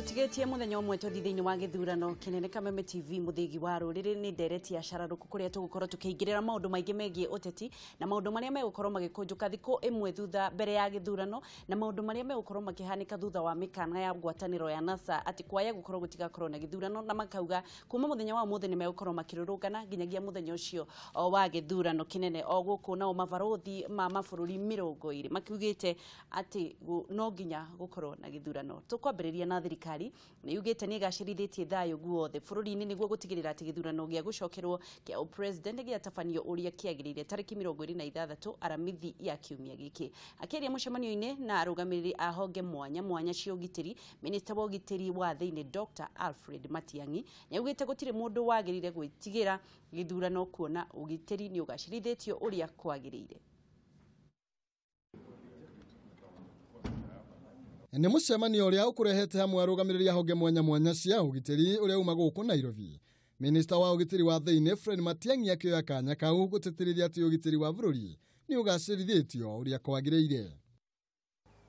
Tutigetie muthenya umwe tuthi thiini wa githurano kinene Kameme TV muthigi wa ruriri ni ndereti ya cararuku kuria tugukorwo tukiingirira maundu maingi megie uteti na maundu maria megukorwo magikunjuka thiku imwe thutha mbere ya githurano na maundu maria megukorwo makihanika thutha wa mikana ya ngwataniro ya NASA ati kwaya gukorwo gutigakorwo na githurano na makauga kuma muthenya wa umuthi ni megukorwo makirurungana nginyagia muthenya ucio wa githurano kinene o guku nao mabarothi ma mabururi 20 makiugite ati no nginya gukorwo na githurano. Tukwambiriria na thirikari ni yugite ni gacirithĩtie thayo guothe bũrũri-inĩ nĩguo gũtigĩrĩra atĩ gĩthurano gĩa gũcokerwo kĩa president gĩatabanio ũrĩa kĩagĩrĩire tarĩki 26 Aramithi ya kiumia gĩkĩ. Akĩaria mũcemanio-inĩ na arũgamĩrĩri a honge mwanya mwanya cia ũgitĩri, minista wa ũgitĩri wa thĩinĩ Dr. Alfred Matiang'i nĩaugĩte gũtirĩ mũndũ wagĩrĩire gwĩtigĩra gĩthurano kuona ũgitĩri nĩ ũgacĩrithĩtio ũrĩa kwagĩrĩire. Nĩ mũcemanio ũrĩa ũkũrehete hamwe arũgamĩrĩri a honge mwanya mwanya cia ũgitĩri ũrĩa uma gũkũ Nairobi. Minista wa ũgitĩri wa thĩinĩ Fred Matiang'i akĩoya kanya kau gũtĩtĩrithia atĩ ũgitĩri wa bũrũri nĩ ũgacĩrithĩtio ũrĩa kwagĩrĩire.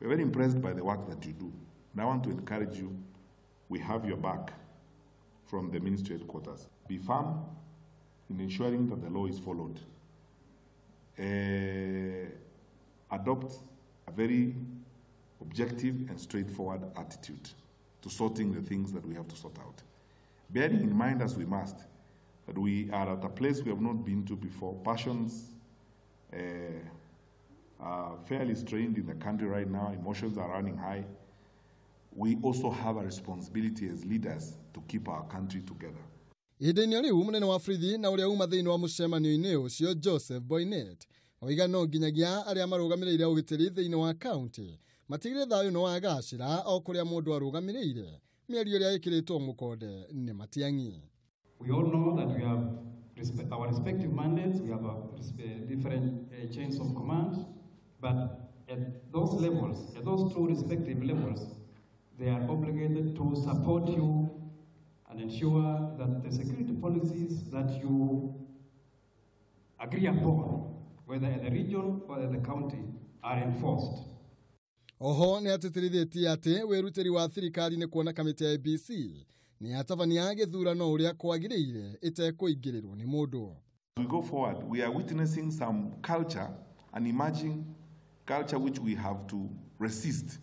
We are very impressed by the work that you do. And I want to encourage you, we have your back from the ministry headquarters. Be firm in ensuring that the law is followed. Adopt a very objective and straightforward attitude to sorting the things that we have to sort out. Bearing in mind, as we must, that we are at a place we have not been to before. Passions are fairly strained in the country right now. Emotions are running high. We also have a responsibility as leaders to keep our country together. Ihinda-inĩ rĩu mũnene wa borithi na ũrĩa uma thĩinĩ wa mũcemanio-inĩ ũcio Joseph Boynet oiga no nginyagia arĩa marũgamĩrĩire ũgitĩri thĩinĩ wa kaunti matigĩrĩre thayũ nĩ wagacĩra o kũrĩa mũndũ arũgamĩrĩire. Mĩario ĩrĩa ĩkĩrĩtwo mũkonde nĩ Matiang'i. We all know that we have our respective mandates, we have different chains of command, but at those levels, at those two respective levels, they are obligated to support you and ensure that the security policies that you agree upon, whether at the region or at the county, are enforced. Oho nĩ atĩtĩrithĩtie atĩ wĩrutĩri wa thirikari nĩ kuona kamĩtĩ ya ABC nĩ yatabania gĩthurano ũrĩa kwagĩrĩire ĩtekũingĩrĩrwo nĩ mũndũ. As we go forward, we are witnessing some culture, an emerging culture which we have to resist,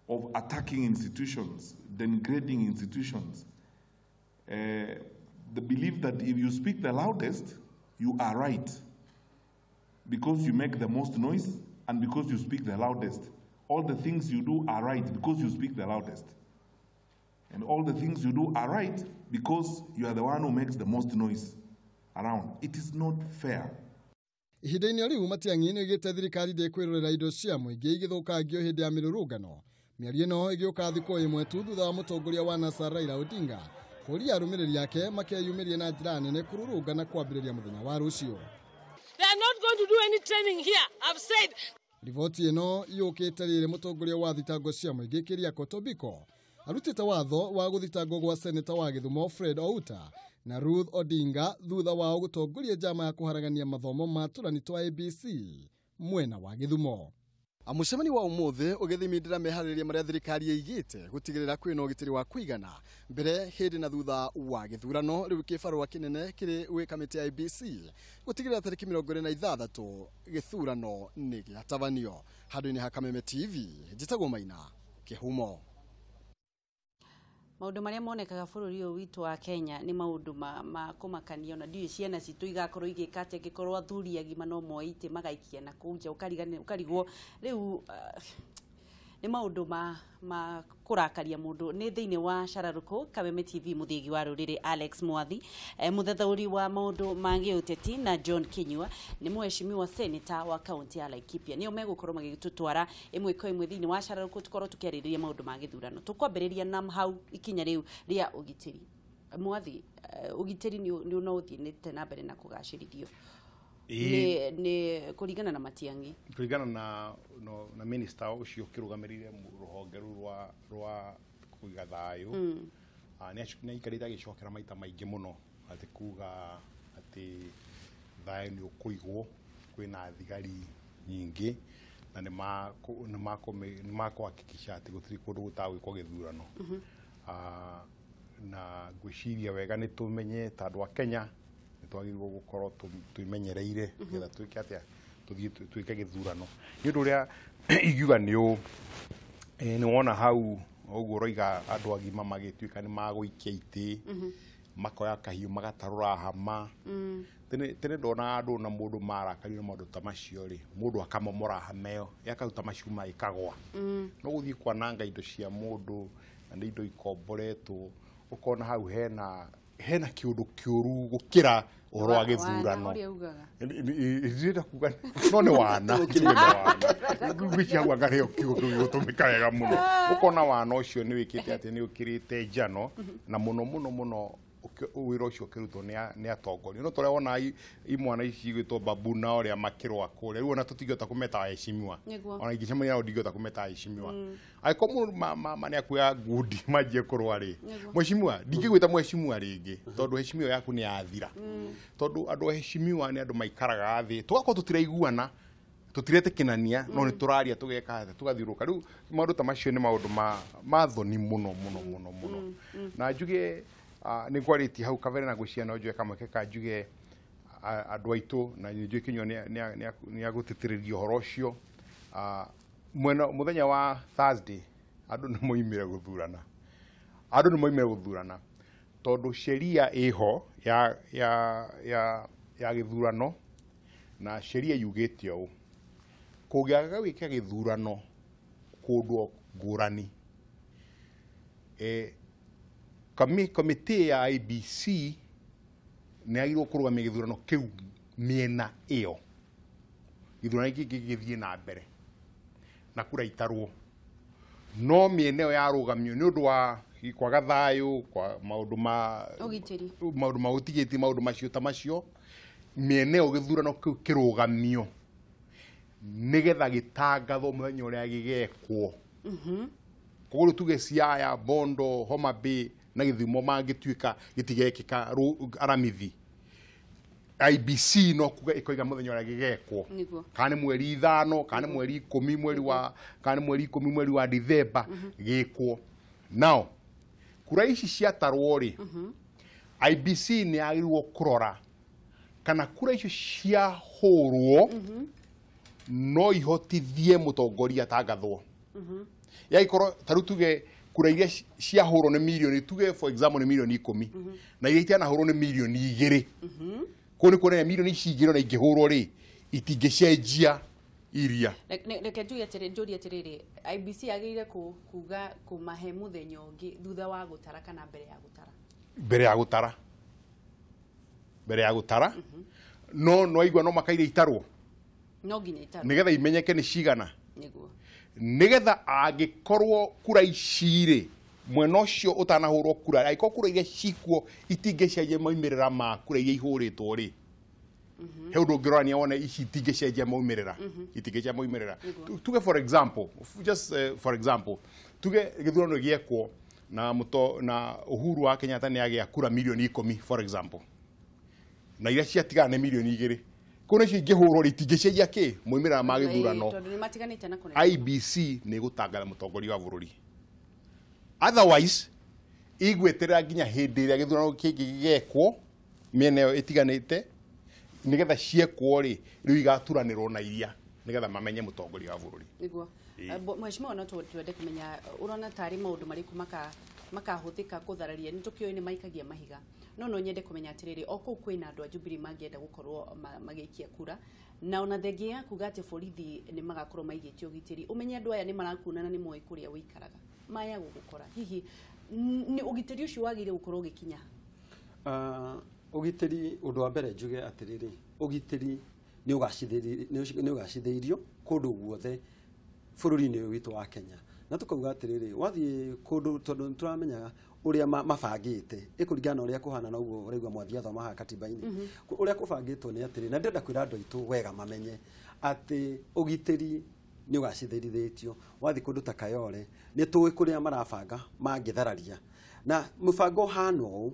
of attacking institutions, denigrating institutions. The belief that if you speak the loudest, you are right, because you make the most noise and because you speak the loudest. All the things you do are right because you speak the loudest. And all the things you do are right because you are the one who makes the most noise around. It is not fair. Ihinda-inĩ rĩu Matiang'i nĩoigĩte thirikari ndĩkwĩrorera indo cia mũingĩ igĩthũkangio hĩndĩ ya mĩrũrũngano. Mĩario ĩno ĩgĩũka thikũ ĩmwe tu thutha wa mũtongoria wa NASA Raila Odinga kũria arũmĩrĩri ake makeyumĩrie na njĩra nene kũrũrũngana kwambĩrĩria mũthenya wa rũciũ. They are not going to do any training here, I've said. Riboti ĩno yũkĩte rĩrĩ mũtongoria wa thitango cia mũingĩ Keriako Tobiko arutĩte watho wa gũthitangwo gwa seneta wa Gĩthumo Fred Outa na Ruth Odinga thutha wao gũtongoria njama ya kũharagania mathomo ma tũrani twa ABC mwena wa Gĩthumo. Mũcemanio wa ũmũthĩ ũgĩthimindĩra meharĩrĩria marĩa thirikari ĩigĩte gũtigĩrĩra kwĩna ũgitĩri wa kũigana mbere, hĩndĩ na thutha wa gĩthurano. Rĩu kĩbarũa kĩnene kĩrĩ gwĩ kamĩtĩ ya ABC gũtigĩrĩra tarĩki 26 gĩthurano nĩ gĩatabanio. Handũ-inĩ ha Kameme TV, njĩtagwo Maina Kĩhumo. Maũndũ marĩa monekaga bũrũri ũyũ witũ wa Kenya nĩ maũndũ ma kũmakania, ona ndiũĩ ciana citũ igakorwo igĩka atĩa angĩkorwo athuri agima no moe itĩ magaikia na kũu nja ũkarigwo rĩu nĩ maũndũ ma kũrakaria mũndũ. Nĩ thĩinĩ wa Cararuku Kameme TV mũthĩgi wa rũrĩrĩ Alex Mwathi, mũthathaũri wa maũndũ ma gĩũteti, na John Kinyua nĩ mũheshimiwa seneta wa kaunti ya Laikipia. Nĩo megũkorwo magĩtũtwara ĩmwe kwa ĩmwe thĩinĩ wa Cararuku tũkorwo tũkĩarĩrĩria maũndũ ma gĩthurano. Tũkwambĩrĩria na hau ikinya rĩu rĩa ũgitĩri. Mwathi, ũgitĩri nĩ no ũthiĩte na mbere na kũgacĩrithio nĩ kũringana na Matiang'i, kũringana na minister ũcio ũkĩrũgamĩrĩire rũhonge rũu rwa kũiga thayũ. Nĩ aikarĩte agĩcokera maita maingĩ mũno atĩ kuga atĩ thayũ nĩ ũkũigwo, kwĩna thigari nyingĩ na nĩ makũhakikisha atĩ gũtirĩ kũndũ gũtagwĩkwo gĩthurano. Na ngwĩciria wega nĩ tũmenye ta andũ a Kenya nĩ twagĩrĩirwo gũkorwo twĩmenyereire nĩgetha twĩke atĩa, tũthiĩ twĩke gĩthurano. Nĩ ũndũ ũrĩa ingiuga nĩ ũũ, nĩ wona hau ũguo ũroiga andũ agima magĩtuĩka nĩ magũikia itĩ, makoya kahiũ magatarũra hama. Tene ndona andũ na mũndũ marakario nĩ maũndũ ta macio rĩ, mũndũ akamomora hama ĩyo yakaruta macuma ĩkagwa. No gũthiĩ kwananga indo cia mũndũ na nĩ indo ikomboretwo, ũkona hau hena kĩũndũ kĩũru gũkĩra ũhoro wa gĩthurano. Ndĩrenda kuga no nĩ wana, ngwĩciria hau anga nĩyo kiugo kĩu gĩgũtũmĩka wega mũno. Ũkona wana ũcio nĩ wĩkĩte atĩ nĩ ũkĩrĩte njano, na mũno mũno mũno wĩra ũcio ũkĩrutwo nĩ atongoria. No tũrĩa wona imwana ici igwĩtwo babu na ũrĩa makĩrũa kũrĩa, rĩu ona tũtingĩhota kũmeta aheshimiwa, ona ingĩcemania nao ndingĩhota kũmeta aheshimiwa. Angĩkorwo mũndũ nĩ akuoya ngundi manjie kũrũa rĩ, mheshimiwa ndingĩgwĩta mheshimiwa rĩngĩ tondũ heshima ĩyo yaku nĩ yathira. Tondũ andũ aheshimiwa nĩ andũ maikaraga thĩ, tũgakorwo tũtiraiguana, tũtiretĩkĩnania, no nĩ tũraria tũgeka atĩa, tũgathiũrũrũka. Rĩu maũndũ ta macio nĩ maũndũ ma thoni mũno mũno mũno mũno. Na njuge nĩ ngwarĩtie hau kabere na ngwĩciria no njoe kamweke ka njuge andũ aitũ, na nĩ njũĩ Kĩnyua nĩ agũtĩtĩrĩria ũhoro ũcio. Mũthenya wa Thursday andũ nĩ moimire gũthurana, andũ nĩ moimire gũthurana tondũ sheria ĩho ya gĩthurano, na sheria yugĩte ũũ, kũngĩaga gwĩka gĩthurano kũndũ ngũrani, kamĩtĩ ya IEBC nĩ yagĩrĩirwo kũrũgamia gĩthurano kĩu mĩena ĩyo, gĩthurano gĩkĩ gĩthiĩ na mbere na kura itarwo. No mĩena ĩyo yarũgamio nĩ ũndũ wa kwaga thayũ, kwa maũndũ ma ũgitĩri, maũndũ ma ũtigĩti, maũndũ macio ta macio, mĩena ĩyo gĩthurano kĩu kĩrũgamio nĩgetha gĩtangathwo mũthenya ũrĩa gĩgekwo. Koguo rĩu tuge Siaya, Bondo, Homa Bay na Gĩthumo mangĩtuĩka gĩtigekĩka Aramithi, IEBC no kuga ĩkoiga mũthenya ũrĩa gĩgekwo, kana nĩ mweri 5, kana nĩ mweri 10, mweri wa kana nĩ mweri 10 mweri wa Dithemba gĩkwo. Nao kura ici ciatarwo rĩ, IEBC nĩ yagĩrĩirwo kũrora kana kura icio ciahũrwo no ihotithie mũtongoria atangathwo. Yagĩkorwo ta rĩu tuge kura iria ciahũrwo nĩ mirioni, tuge for example nĩ mirioni 10, na iria itianahũrwo nĩ mirioni 2, kũu nĩ kuonania mirioni ici 2 na ingĩhũrwo rĩ itingĩcenjia iria. Reke njuge atĩrĩ, njũrie atĩrĩrĩ, IEBC yagĩrĩire kuga kũmahe mũthenya ũngĩ thutha wa gũtara kana mbere ya gũtara? Mbere ya gũtara, mbere ya gũtara. No no aigua no makaire itarwo, no nginya itarwo nĩgetha imenyeke nĩ cigana, nĩguo nĩgetha angĩkorwo kura ici rĩ mwena ũcio ũtanahũrwo kura, angĩkorwo kura iria cikuo itingĩcenjia maumĩrĩra ma kura iria ihũrĩtwo rĩ, he ũndũ ũngĩrorania wone ici itingĩcenjia maumĩrĩra, itingĩcenjia maumĩrĩra. Tuge for example, just for example, tuge gĩthurano gĩekwo na na Uhuru wa Kenyatta nĩ agĩa kura mirioni 10 for example, na iria ciatigana nĩ mirioni 2, kũu nĩcio ingĩhũrwo rĩ itingĩcenjia kĩ maumĩrĩra ma gĩthurano. Tondũ nĩ matiganĩte na kũnene. IEBC nĩ ĩgũtangatha mũtongoria wa bũrũri, otherwise igweterera nginya hĩndĩ ĩrĩa gĩthurano kĩngĩ gĩgekwo mĩena ĩyo ĩtiganĩte, nĩgetha ciekwo rĩ rĩu igaturanĩrwo na iria nĩgetha mamenye mũtongoria wa bũrũri. Nĩguo. Mheshimiwa, no twende kũmenya ũrona tarĩ maũndũ marĩkũ makahũthĩka kũthararia, nĩ tũkĩũĩ nĩ maikagia mahiga, no nyende kũmenya atĩrĩrĩ, o kũu kwĩna andũ a Jubilee mangĩenda gũkorwo magĩikia kura, na ona thengia ya kuga atĩ borithi nĩ magakorwo maigĩte ũgitĩri, ũmenye andũ aya nĩ marakuona na nĩ moĩ kũrĩa ũikaraga, maya gũgũkora hihi nĩ ũgitĩri ũcio wagĩrĩire gũkorwo ũgĩkinya? Ũgitĩri, ũndũ wa mbere njuge atĩrĩrĩ, ũgitĩri nĩ ũgacithĩirio kũndũ guothe bũrũri-inĩ ũyũ witũ wa Kenya. Na tukauga atĩrĩrĩ, wathiĩ kũndũ tondũ nĩ tũramenya ũrĩa mabangĩte ĩkũringana na ũrĩa kũhana na ũguo ũraigua mwathia thoma haha katiba-inĩ. Ũrĩa kũbangĩtwo nĩ atĩrĩ, na ndĩrenda kwĩra andũ aitũ wega mamenye atĩ ũgitĩri nĩ ũgacithĩrithĩtio. Wathiĩ kũndũ ta Kayole nĩ tũĩ kũrĩa marabanga mangĩthararia, na mũbango ũhana ũũ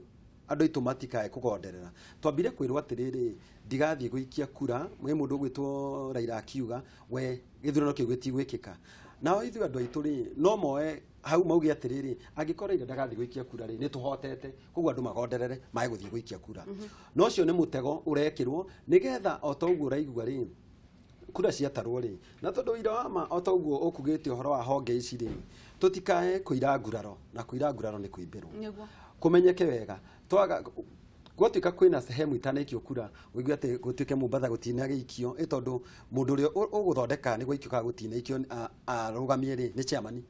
andũ aitũ matikae kũgonderera. Twambire kwĩrwo atĩrĩrĩ, ndigathiĩ gũikia kura, mwĩ mũndũ ũgwĩtwo Raila akiuga we gĩthurano kĩu gĩtigwĩkĩka. Nao ithuĩ andũ aitũ rĩ, no moe hau mauge atĩrĩrĩ, angĩkorwo Raila ndagathiĩ gũikia kura rĩ, nĩ tũhotete, koguo andũ magonderere mae gũthiĩ gũikia kura. No ũcio nĩ mũtego ũrekĩrwo nĩgetha o ta ũguo ũraigua rĩ, kura ciatarwo rĩ, na tondũ ũira wa ma o ta ũguo ũkugĩte ũhoro wa honge ici rĩ, tũtikae kũira nguraro, na kũira nguraro nĩ kũimbĩrwo. Kũmenyeke wega, twaga gwatuĩka kwĩna sehemu itanaikio kura, ũigue atĩ gũtuĩke Mombatha gũtinagĩikio, ĩ tondũ mũndũ ũrĩa ũgũthondeka nĩ gwaikio kana gũtinaikio arũgamie rĩ, nĩ chairman.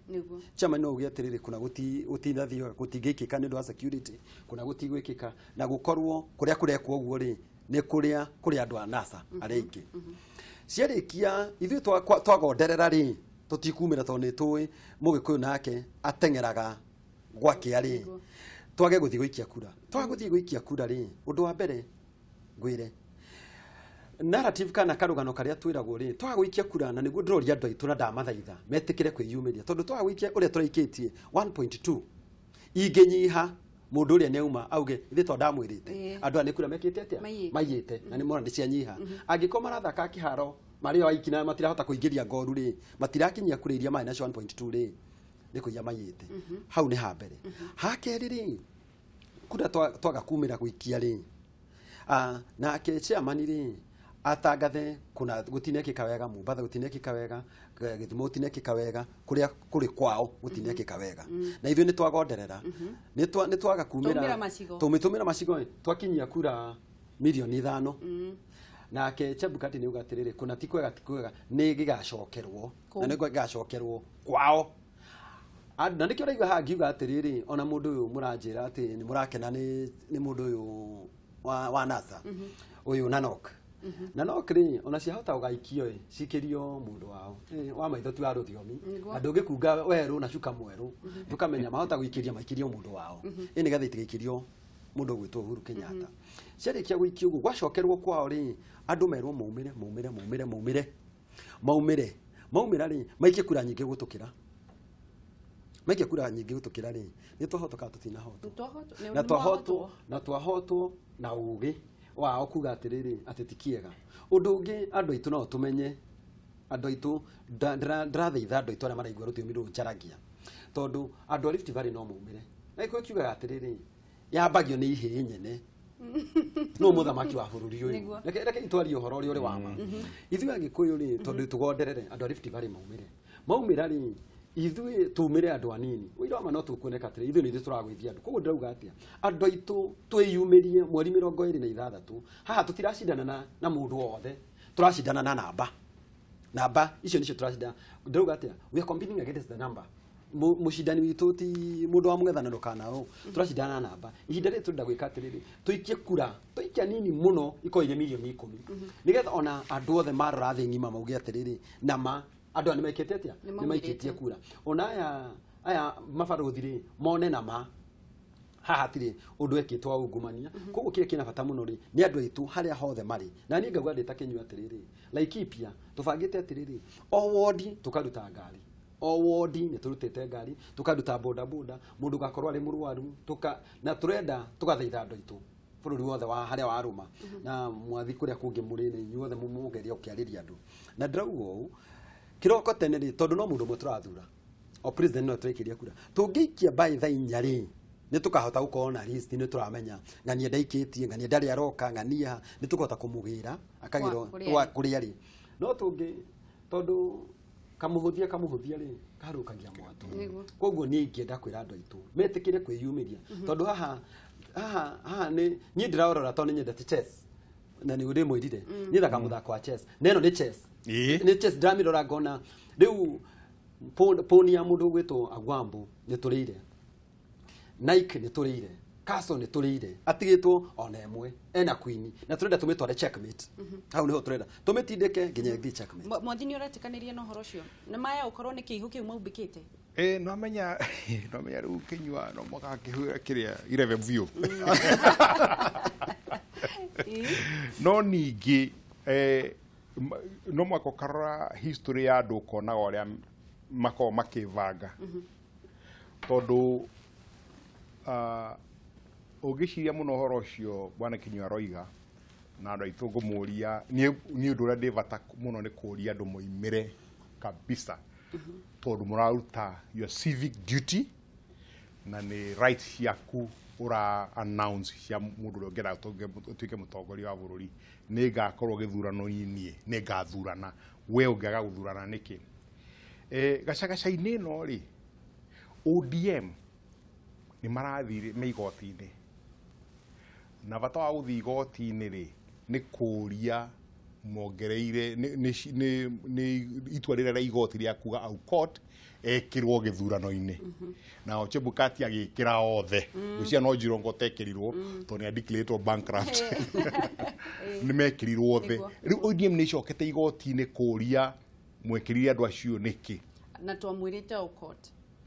Chairman no uge atĩrĩrĩ, kuna gũtinathio, gũtingĩikĩka nĩ ũndũ wa security, kuna gũtigwĩkĩka, na gũkorwo kũrĩa kũrekwo ũguo rĩ, nĩ kũrĩa kũrĩ andũ a NASA arĩa aingĩ. Ciarĩkia ithuĩ twagonderera rĩ, tũtikumĩra tondũ nĩ tũĩ Mũgĩkũyũ nake ateng'eraga gwakĩa rĩ, twage gũthiĩ gũikia kura. Twaga gũthiĩ gũikia kura rĩ, ũndũ wa mbere ngwĩre narrative kana karũgano karĩa twĩragwo rĩ, twaga gũikia kura, na nĩguo ndĩroria andũ aitũ na ndamathaitha metĩkĩre kwĩyumĩria, tondũ twaga gũikia ũrĩa tũraikĩtie 1.2 ingĩnyiha, mũndũ ũrĩa nĩauma auge ithuĩ to ndamwĩrĩte andũ aya nĩ kura mekĩte atĩa, maiyĩte, na nĩ mona nĩ cianyiha. Angĩkorwo marathaka kĩharo marĩ o aiki na matirahota kũingĩria ngoru rĩ, matirakinyia kura iria marĩ nacio 1.2 rĩ, nĩ kũiya maiyĩte. Hau nĩ ha mbere. Ha kerĩ rĩ, kura twaga kumĩra gũikia rĩ, nake chairman rĩ atangathe kuna gũtinekĩka wega Mombatha, gũtinekĩka wega Gĩthumo, gũtinekĩka wega kũrĩa kũrĩ kwao gũtinekĩka wega. Na ithuĩ nĩ twagonderera, nĩ twaga kumĩra, tũmĩtũmĩra macigo, twakinyia kura mirioni 5. Nake Chebukati nĩ uga atĩrĩrĩ, kuna ti kwega, ti kwega, nĩ gĩgacokerwo, na nĩ gĩgacokerwo kwao. Na nĩkĩo ũraigua haha ngiuga atĩrĩrĩ, ona mũndũ ũyũ mũranjĩra atĩ nĩ mũrakena nĩ mũndũ ũyũ wa NASA ũyũ Nanok. Nanok rĩ, ona ciahota gũgaikio ĩ, cikĩrio mũndũ wao wa maitho ti wa rũthiomi, na ndũngĩkunga werũ na cuka mwerũ, tũkamenya mahota gũikĩria maikĩrio mũndũ wao, ĩ nĩgetha itigaikĩrio mũndũ ũgwĩtwo Uhuru Kenyatta. Ciarĩkia gũikio ũguo, gwacokerwo kwao rĩ, andũ merwo maumĩre, maumĩre, maumĩre, maumĩre, maumĩre, maumĩra rĩ, maikie kura nyingĩ gũtũkĩra. Maikie kura nyingĩ gũtũkĩra rĩ, nĩ twahotwo kana tũtinahotwo? Na twahotwo, na twahotwo na ũgĩ wao kuga atĩrĩrĩ, atĩ ti kĩega. Ũndũ ũngĩ andũ aitũ no tũmenye, andũ aitũ ndĩrathaitha andũ aitũ arĩa maraigua rũthiomi rũrũ njaragia, tondũ andũ a Rift Valley no maumĩre. Na gĩkũyũ kiugaga atĩrĩrĩ, yambagio nĩ ihĩĩ nyene, no mũthamaki wa bũrũri ũyũ. Reke itwarie ũhoro ũrĩa ũrĩ wa ma. Ithuĩ Agĩkũyũ rĩ, tondũ tũgonderere andũ a Rift Valley maumĩre, maumĩra rĩ, ithuĩ tumĩre andũ anini. Ũira wa ma no tũkuoneka atĩrĩ, ithuĩ nĩ ithuĩ tũragũithia andũ. Koguo ndĩrauga atĩa, andũ aitũ twĩyumĩrie mweri 26 haha tũtiracindana na mũndũ wothe, tũracindana na namba. Namba icio nĩcio tũracindana. Ndĩrauga atĩa, we are competing against the number. Mũcindani witũ ti mũndũ wa mũng'ethanĩro kana ũ, tũracindana na namba. Ihinda rĩrĩ tũrenda gwĩka atĩrĩrĩ, tũikie kura, tũikie nini mũno ikorwo irĩ mirioni 10, nĩgetha ona andũ othe marora thĩ ng'ima mauge atĩrĩrĩ, nama andũ aya nĩmaikĩte atĩa, nĩmaikĩtie kura. Ona aya mabarũthi rĩ, mone nama haha hatirĩ ũndũ ekĩtwo wa ungumania. Koguo kĩrĩa kĩna bata mũno rĩ, nĩ andũ aitũ harĩa hothe marĩ. Na niĩ ngauga ndĩ ta Kĩnyua atĩrĩrĩ, Laikipia tũbangĩte atĩrĩrĩ, o wodi tũkaruta ngari, o wodi nĩ tũrutĩte ngari, tũkaruta boda boda, mũndũ ũgakorwo arĩ mũrwaru, na tũrenda tũgathaitha andũ aitũ bũrũri wothe wa harĩa warũma, na mwathi kũrĩa kũngĩ mũrĩ nĩ inyuothe mũgeria gũkĩarĩria andũ. Na ndĩrauga ũũ kĩroko tene rĩ, tondũ no mũndũ ũmwe tũrathura, o president no tũraikĩria kura, tũngĩikia by thaa 4 rĩ, nĩ tũkahota gũkorwo na list, nĩ tũramenya ng'ania ndaikĩtie, ng'ania ndarĩ aroka, ng'ania nĩ tũkahota kũmũgĩra akagĩrwo kũrĩa rĩ. No tũngĩ, tondũ kamũhũthia rĩ, karũkagia mwatũ. Koguo niĩ ingĩenda kwĩra andũ aitũ metĩkĩre kwĩyumĩria, tondũ haha haha nĩ niĩ ndĩrarora, tondũ nĩ nyendete chess, na nĩ ndĩmwĩrire niĩ thaka mũthako wa chess, na ĩno nĩ chess, nĩ chess ndĩramĩrora ngona rĩu poni ya mũndũ ũgwĩtwo Agwambo nĩ tũrĩire, Nike nĩ tũrĩire, Castle nĩ tũrĩire, atigĩtwo ona ĩmwe ena queen, na tũrenda tũmĩtware checkmate. Hau nĩho tũrenda tũmĩtindĩke nginya ĩthiĩ checkmate. Mwathi nĩ ũretĩkanĩria na ũhoro ũcio? Nĩ maya ũkorwo nĩ kĩihũ kĩu maumbĩkĩte? No menya rĩu Kĩnyua no mũgakĩhũra kĩrĩa irebe biũ. No ningĩ no mwaka ũkarora history ya andũ ũkonaga ũrĩa makoragwo makĩbanga, tondũ Ũngĩciria mũno ũhoro ũcio bwana Kinyua aroiga na andũ aitũ ngũmũria niĩ ũndũ ũrĩa ndĩ bata mũno nĩ kũria andũ moimĩre kabisa tondũ mũraruta your civic duty na nĩ right ciaku ũra announce cia mũndũ ũrĩa ũngĩenda ũtuĩke mũtongoria wa bũrũri. Nĩ ngakorwo gĩthurano-inĩ niĩ nĩ ngathurana, we ũngĩaga gũthurana nĩkĩ? Gacagaca-inĩ ĩno rĩ, ODM nĩ marathire me igoti-inĩ, na bata wa gũthiĩ igoti-inĩ rĩ nĩ kũria mongereire nĩ itua rĩrĩa rĩa igoti rĩa kuga Aukot ekĩrwo gĩthurano-inĩ. Nao Chebukati agĩkĩra othe, ngwĩciria no Jirongo ũtekĩrirwo tondũ nĩ a-declared bankrupt. Nĩ mekĩrirwo othe. Rĩu ODM nĩ ĩcokete igoti-inĩ kũria mwekĩrire andũ acio nĩkĩ? Na twamwĩrĩte Aukot.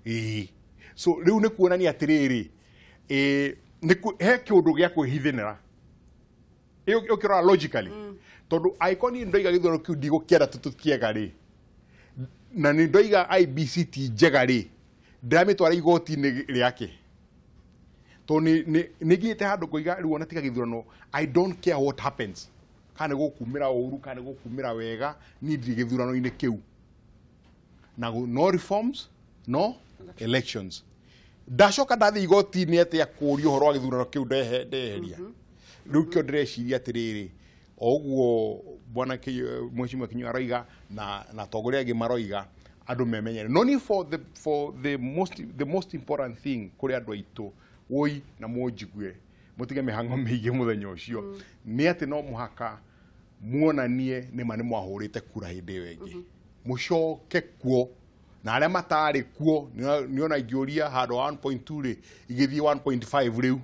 Ĩĩ. So rĩu nĩ kuonania atĩrĩrĩ, he kĩũndũ gĩa kwĩhithanĩra. Ũkĩrora logically, tondũ angĩkorwo niĩ ndoiga gĩthurano kĩu ndigũkĩenda tũtũkĩega rĩ, na nĩ ndoiga IBC ti njega rĩ, ndĩramĩtwara igoti-inĩ rĩake. Tondũ nĩ nginyĩte handũ ngoiga rĩu ona tiga gĩthurano, I don't care what happens. Kana nĩ gũkumĩra ũru, kana nĩ gũkumĩra wega, niĩ ndirĩ gĩthurano-inĩ kĩu. Na no reforms, no elections. Ndacoka ndathiĩ igoti-inĩ atĩa kũria ũhoro wa gĩthurano kĩu ndeheria. Rĩu kĩo ndĩreciria atĩrĩrĩ, o ũguo bwana Mheshimiwa Kinyua aroiga na atongoria angĩ maroiga andũ memenyere. No ni for the most important thing kũrĩ andũ aitũ woi na mũnjigue mũtige mĩhang'o mĩingĩ mũthenya ũcio nĩ atĩ no mũhaka muonanie nĩma nĩ mwahũrĩte kura hĩndĩ ĩyo ĩngĩ, mũcoke kuo na arĩa matarĩ kuo nĩona ingĩũria handũ 1.2 rĩ igĩthiĩ 1.5 rĩu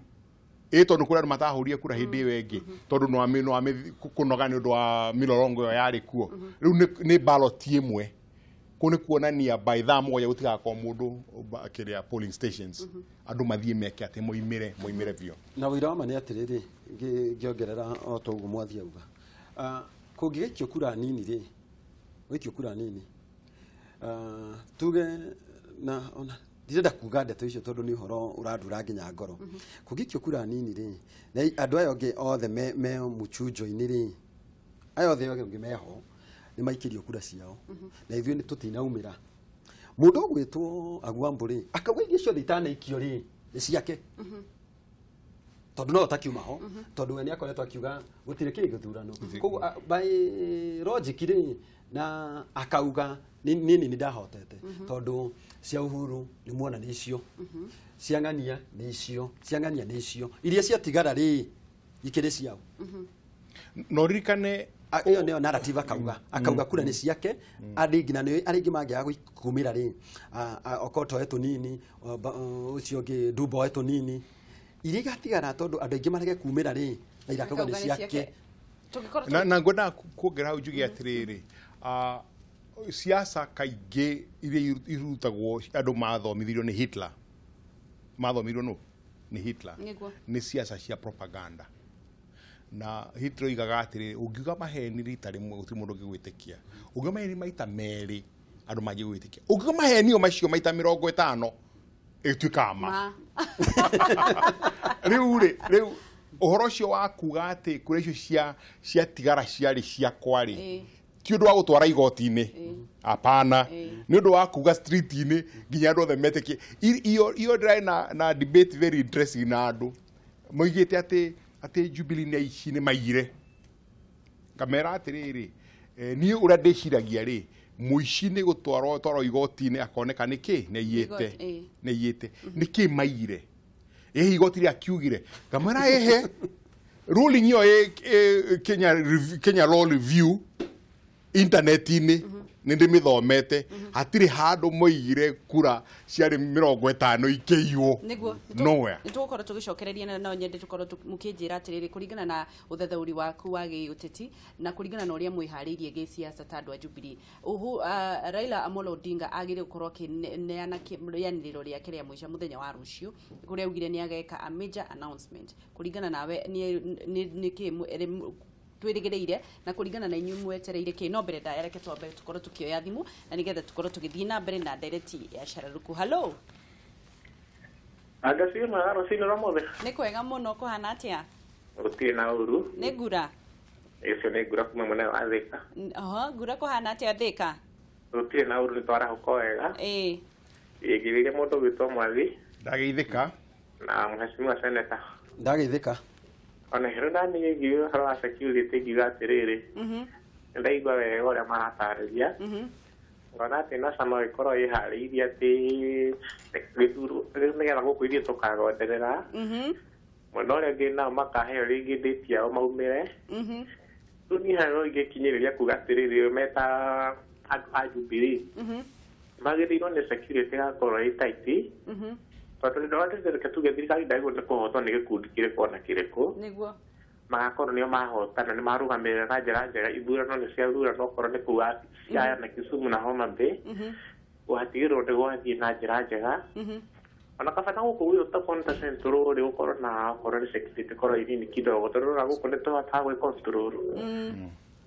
ĩ tondũ kũrĩ andũ matahũrire kura hĩndĩ ĩyo ĩngĩ tondũ no kũnoga nĩ ũndũ wa mĩrorongo ĩyo yarĩ kuo. Rĩu nĩ ballot ĩmwe kũu nĩ kuonania by thaa 7 gũtigakorwo mũndũ kĩrĩa polling stations andũ mathiĩ meke atĩ moimĩre biũ. Na ũira wa ma nĩ atĩrĩrĩ, ngĩongerera o ta ũguo mwathi auga, kũngĩgĩikio kura nini rĩ, gũikio kura nini, tuge na ona ndirenda kuga ndeto icio tondũ nĩ ũhoro ũrandura nginya ngoro. Kũngĩikio kura nini rĩ, na andũ aya angĩ othe me mũchunjo-inĩ rĩ, aya othe angĩ meho nĩ maikĩrio kura ciao, na ithuĩ nĩ tũtinaumĩra. Mũndũ ũgwĩtwo Agwambo rĩ, akauga iria ciothe itanaikio rĩ nĩ ciake, tondũ no ũtakiuma ho, tondũ we nĩ akoretwo akiuga gũtirĩ kĩrĩ gĩthurano. Koguo by logic rĩ, na akauga niĩ nĩ ndahotete tondũ cia Uhuru nĩ muona nĩ icio, cia Ng'ania nĩ icio, cia Ng'ania nĩ icio, iria ciatigara rĩ ikĩrĩ ciao. No ririkane ĩyo nĩyo narrative akauga kura nĩ ciake, arĩa nginya arĩa aingĩ mangĩaga kumĩra rĩ, Okoth oe tũnini, ũcio ũngĩ Ndumbo oe tũnini, iria igatigara tondũ andũ aingĩ marege kumĩra rĩ, Raila akauga nĩ ciake. Na ngwendaga kuongerera hau njuge atĩrĩrĩ, siasa kaingĩ iria irutagwo andũ mathomithirio nĩ Hitler, mathomithirio nũ nĩ Hitler, nĩ siasa cia propaganda. Na Hitler oigaga atĩrĩrĩ, ũngiuga maheni rita rĩmwe gũtirĩ mũndũ ũngĩgwĩtĩkia, ũngiuga maheni maita merĩ andũ mangĩgwĩtĩkia, ũngiuga maheni o macio maita 50 ĩtuĩkaga ma. Rĩu rĩ, rĩu ũhoro ũcio wa kuga atĩ kura icio ciatigara ciarĩ ciakwa rĩ, ti ũndũ wa gũtwara igoti-inĩ, hapana, nĩ ũndũ wa kuga street-inĩ nginya andũ othe metĩkie. Iyo ndĩrarĩ na debate very interesting na andũ moigĩte atĩ Jubilee nĩ aici nĩ maiyire. Ngamera atĩrĩrĩ, niĩ ũrĩa ndĩciragia rĩ, mũici nĩ gũtwarwo twarwo igoti-inĩ akoneka nĩ kĩ nĩ aiyĩte, nĩ aiyĩte, nĩ kĩ maiyire, ĩhihi igoti rĩakiugire. Ngamera ĩhe ruling ĩyo Kenya Law Review internet-inĩ nĩ ndĩmĩthomete, hatirĩ handũ moigire kura ciarĩ 50 ikĩiywo. Nowhere. Nĩ tũgũkorwo tũgĩcokereria na no nyende tũkorwo mũkĩnjĩra atĩrĩrĩ, kũringana na ũthathaũri waku wa gĩũteti na kũringana na ũrĩa mwĩharĩirie gĩsiasa ta andũ a Jubilee, Raila Amolo Odinga agĩrĩire gũkorwo akĩneana rĩanĩrĩro rĩake rĩa mũico mũthenya wa rũciũ, kũrĩa augire nĩ ageka a major announcement. Kũringana nawe nĩ kĩ twĩrĩgĩrĩire na kũringana na inyuĩ mwetereire kĩ? No mbere ndaya reke twambe tũkorwo tũkĩoya thimũ na nĩgetha tũkorwo tũgĩthiĩ na mbere na ndereti ya Shararuku. Hello. Anga cio mwega rũcinĩ rwa mũthĩ. Nĩ kwega mũno kũhana atĩa? Gũtirĩ na ũru. Nĩ ngura. Icio nĩ ngura kuma mwena wa Thika. Oho, ngura kũhana atĩa Thika? Gũtirĩ na ũru nĩ twarahũka wega. Ĩĩ. Ĩngĩrĩria mũndũ gwĩtwo Mwathi. Ndageithĩka. Na mheshimiwa seneta. Ndageithĩka. Ona hero nani ĩgiĩ ũhoro wa security ngiuga atĩrĩrĩ. Ndaigua wega ũrĩa maratarĩria. Ngona atĩ NASA no ĩkorwo ĩharĩirie atĩ gĩthurano nĩgetha gũkũ ithuĩ tũkagonderera. Mwena ũrĩa ũngĩ nao makaheo rĩngĩ date yao maumĩre. Rĩu niĩ haha no ingĩkinyĩrĩria kuga atĩrĩrĩ meta andũ a Jubilee. Magĩrĩirwo nĩ security ĩgakorwo ĩ tight. Tondũ nĩ reke tuge thirikari ndagĩrĩirwo nĩ kũhotwo nĩ gĩkundi kĩrĩkũ ona kĩrĩkũ. Nĩguo. Magakorwo nĩo mahotana nĩ marũgamĩrĩra na njĩra njega ithurano nĩ ciathurano okorwo nĩ kũu Siaya na Kisumu na Homa Bay. Gwatigĩrĩrwo nĩ gwathiĩ na njĩra njega. Ona kaba na gũkũ gwitũ ta Konta Central rĩ gũkorwo na okorwo nĩ security ĩkorwo ĩ nini kidogo tondũ ũrona gũkũ nĩ tũhotaga gwĩ control.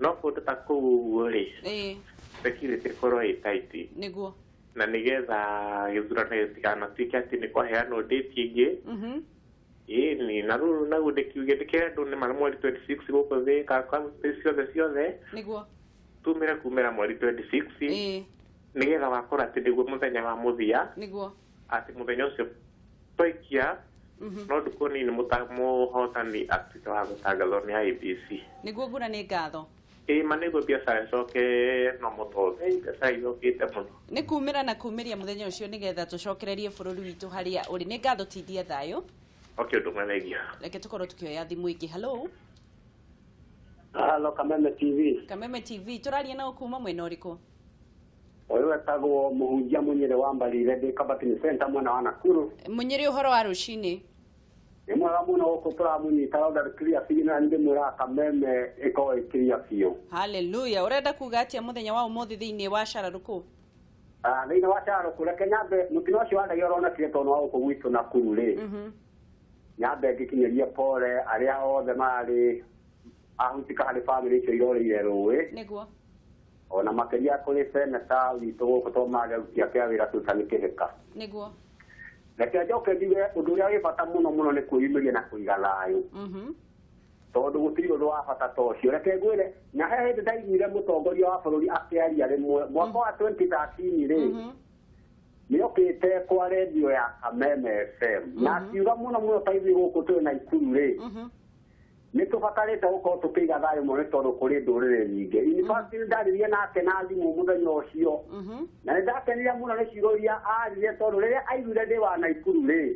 No kũndũ ta kũu ũguo rĩ security ĩkorwo ĩ tight. Nĩguo. Na nĩgetha gĩthurano gĩtikanatuĩke atĩ nĩ kwaheanwo date ĩngĩ. Ĩni na rĩu naguo ndĩkiuge ndĩkĩre andũ nĩ mara mweri 26 gũkũ Thika kaunti ciothe ciothe. Nĩguo. Tumĩre kumĩra mweri 26. Nĩgetha wakorwo atĩ nĩguo mũthenya wa mũthia. Nĩguo. Atĩ mũthenya ũcio twaikia no ndukũ nini mũhotani atuĩke wa gũtangathwo nĩ IEBC. Nĩguo ngura nĩ ngatho. Ĩĩ ma nĩguo biacara ĩcoke no mũtothe biacara ithũkĩte mũno. Nĩ kumĩra na kumĩria mũthenya ũcio nĩgetha tũcokererie bũrũri witũ harĩa ũrĩ. Nĩ ngatho tindia thayũ. Okay, ũndũ mwega thengiũ. Reke tũkorwo tũkĩoya thimũ ĩngĩ. Hello. Hello, Kameme TV. Kameme TV tũraria nao kuma mwena ũrĩkũ? Ũyũ etagwo Mũhunjia Mũnyĩrĩ wa Mbarire ndĩ Kabatini Center mwena wa Nakuru. Mũnyĩrĩ ũhoro wa rũcinĩ? Nĩ mwega mũno gũkũ tũramũnyita loud and clear biũ na ndĩmwĩraga Kameme ĩkorwo ĩ clear biũ. Hallelujah. Ũrenda kuga atĩa mũthenya wa ũmũthĩ thĩinĩ wa Cararũkũ? Thĩinĩ wa Cararũkũ reke nyambe mũtino ũcio wa ndege ũronekire tondũ wa gũkũ gwitũ Nakuru rĩ. Nyambe ngĩkinyĩrie pole arĩa othe marĩ ahutika harĩ bamĩrĩ icio irorĩire rũĩ. Nĩguo. Ona makĩria kũrĩ seneta witũ gũkũ tondũ marĩ aruti ake a wĩra Susan Kĩhĩka. Nĩguo. Reke njoke njuge ũndũ ũrĩa wĩ bata mũno mũno nĩ kwĩyumĩria na kũiga thayũ. Tondũ gũtirĩ ũndũ wa bata ta ũcio. Reke ngwĩre na he hĩndĩ ndaiguire mũtongoria wa bũrũri akĩaria rĩmwe mwaka wa 2013 rĩ. Nĩokĩte kwa redio ya Kameme FM na akiuga mũno mũno ta ithuĩ gũkũ twĩ Naikuru rĩ. Nĩ tũbatarĩte gũkorwo tũkĩiga thayũ mũno nĩ tondũ kũrĩ ndũrĩrĩ nyingĩ. In fact nĩ ndaririe nake na thimũ mũthenya ũcio. Na nĩ ndakenire mũno nĩ ciugo iria aririe tondũ rĩrĩa aiguire ndĩ wa Naikuru rĩ.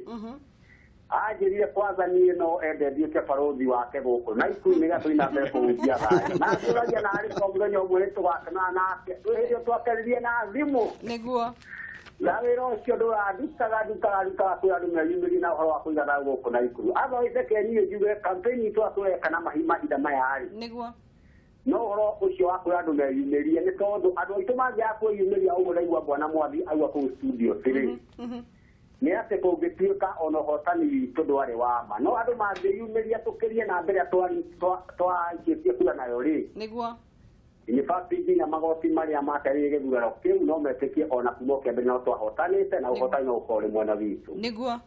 Anjĩrire kwanza niĩ no ende nduĩke barũthi wake gũkũ Naikuru nĩgetha tũthiĩ na mbere kũhunjia thayũ. Na ngũragia na arĩ kwa mũthenya ũmwe nĩ tũgakenana nake. Twĩ hĩndĩ ĩyo twakenirie na thimũ. Nĩguo. Na wĩra ũcio ndũrandutaga ndutaga kwĩ andũ meyumĩrie na ũhoro wa kũiga thayũ gũkũ Naikuru. Otherwise reke niĩ njuge campaign itũ tũreka na mahinda maya rĩ. Nĩguo. No ũhoro ũcio wa kwĩra andũ meyumĩrie nĩ tondũ andũ aitũ mangĩaga kwĩyumĩria ũguo ndaigua bwana Mwathi auga kũu studio 3. Nĩ atĩ kũngĩtuĩka ona ũhotani witũ ndwarĩ wa ma. No andũ mangĩyumĩria tũkĩrie na mbere twaikĩtie kura nayo rĩ. Nĩguo. In fact nginya magoti marĩa materĩire gĩthurano kĩu no metĩkie ona kuma kĩambĩrĩria no twahotanĩte na ũhotani no ũkorwo ũrĩ mwena witũ. Nĩguo.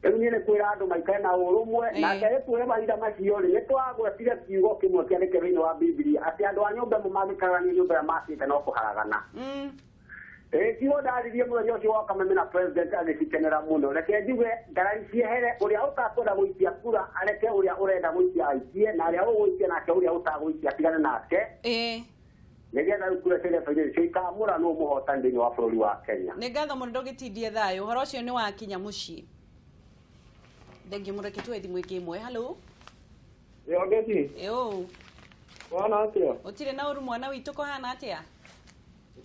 Rĩu niĩ nĩ kwĩra andũ maikare na ũrũmwe na kerĩ tuone mahinda macio rĩ nĩ twagwetire kiugo kĩmwe kĩandĩke thĩinĩ wa Bibilia atĩ andũ a nyũmba ĩmwe mangĩkararania nyũmba ĩrĩa makĩte no kũharagana. Kiugo ndaririe mũthenya ũcio wa Kameme na president agĩcikenera mũno. Reke njuge ngarari ciehere ũrĩa ũtakwenda gũikia kura areke ũrĩa ũrenda gũikia aikie na ũrĩa ũgũikia nake ũrĩa ũtagũikia atigane nake. Nĩgetha rĩu kura cia irebe-inĩ icio ikamũra nũ mũhotani thĩinĩ wa bũrũri wa Kenya. Nĩ ngatho mũno ndũgĩtindie thayũ. Ũhoro ũcio nĩ wakinya mũciĩ. Thengiũ mũno reke tuoe thimũ ĩngĩ ĩmwe. Hello. Yongeti. Ĩũ. Wana atĩa? Ũtirĩ na ũru mwana witũ kũhana atĩa?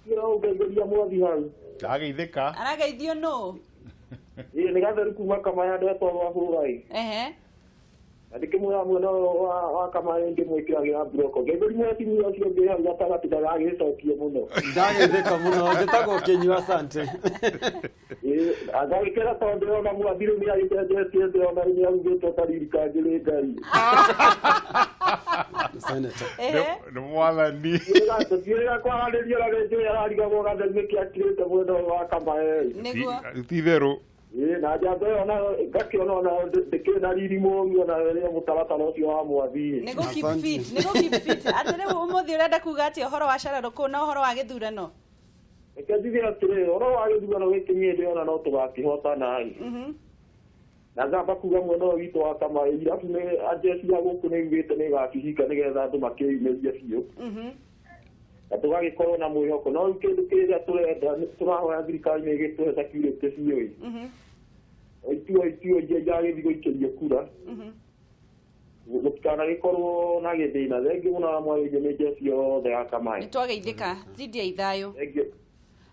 Kira ũngeithĩria Mwathi hau. Ndageithĩka. Arageithio nũ? Ĩĩ nĩ gatheru kuma Kamaya ndetwo rwa Hũrai. Ehe. Na ndĩkĩmwĩra mwena wa Kamaya ndĩmwĩkĩragĩra mburoko. Ngeithĩria mwathi ũcio ũngĩ hau gatagatĩ ndagagĩcokie mũno. Ndageithĩka mũno njĩtagwo Kĩnyua asante. Ĩĩ agagĩkena tondũ ndĩrona Mwathi rĩu nĩagĩcenjetie ndĩrona rĩu nĩarugĩtwo taririka njĩrĩ Ngai. Senator. Nĩ mwathani. Tũtiĩrĩga kwaranĩria na rĩngĩ ararigagwo gatheru nĩkĩ akirĩte mwena ũyũ wa Kamaya. Nĩguo. Ti itherũ. Ĩĩ na njamba ĩyo nayo ngakĩona onayo ndĩkĩrĩ na riri mũru ona rĩrĩa mũtaratara ũcio wa mwathi. Nĩguo keep fit, nĩguo keep fit. Atĩ rĩu ũmũthĩ ũrenda kuga atĩa ũhoro wa cararũkũ na ũhoro wa gĩthurano? Reke njuge atĩrĩrĩ, ũhoro wa gĩthurano gĩkĩ niĩ ndĩrona no tũgakĩhotana ĩ. Na ngamba kuga mwena ũyũ witũ wa Kamaĩ irabu nĩ anjeci ya gũkũ nĩ yugĩte nĩ ĩgakĩhinga nĩgetha andũ makĩyumĩrie biũ. Na tũgagĩkorwo na mwĩhoko no rĩu kĩndũ kĩrĩa tũrenda tũrahoya thirikari nĩ ĩgĩtũhe security biũ ĩ. Ituo ituo iria iragĩthiĩ gũikĩrio kura gũtikanagĩkorwo na gĩthĩna. Thengiũ mũno wa mwarĩrie nĩ njeci yothe ya Kamaĩ. Nĩ twageithĩka thindia ithayũ. Thengiũ.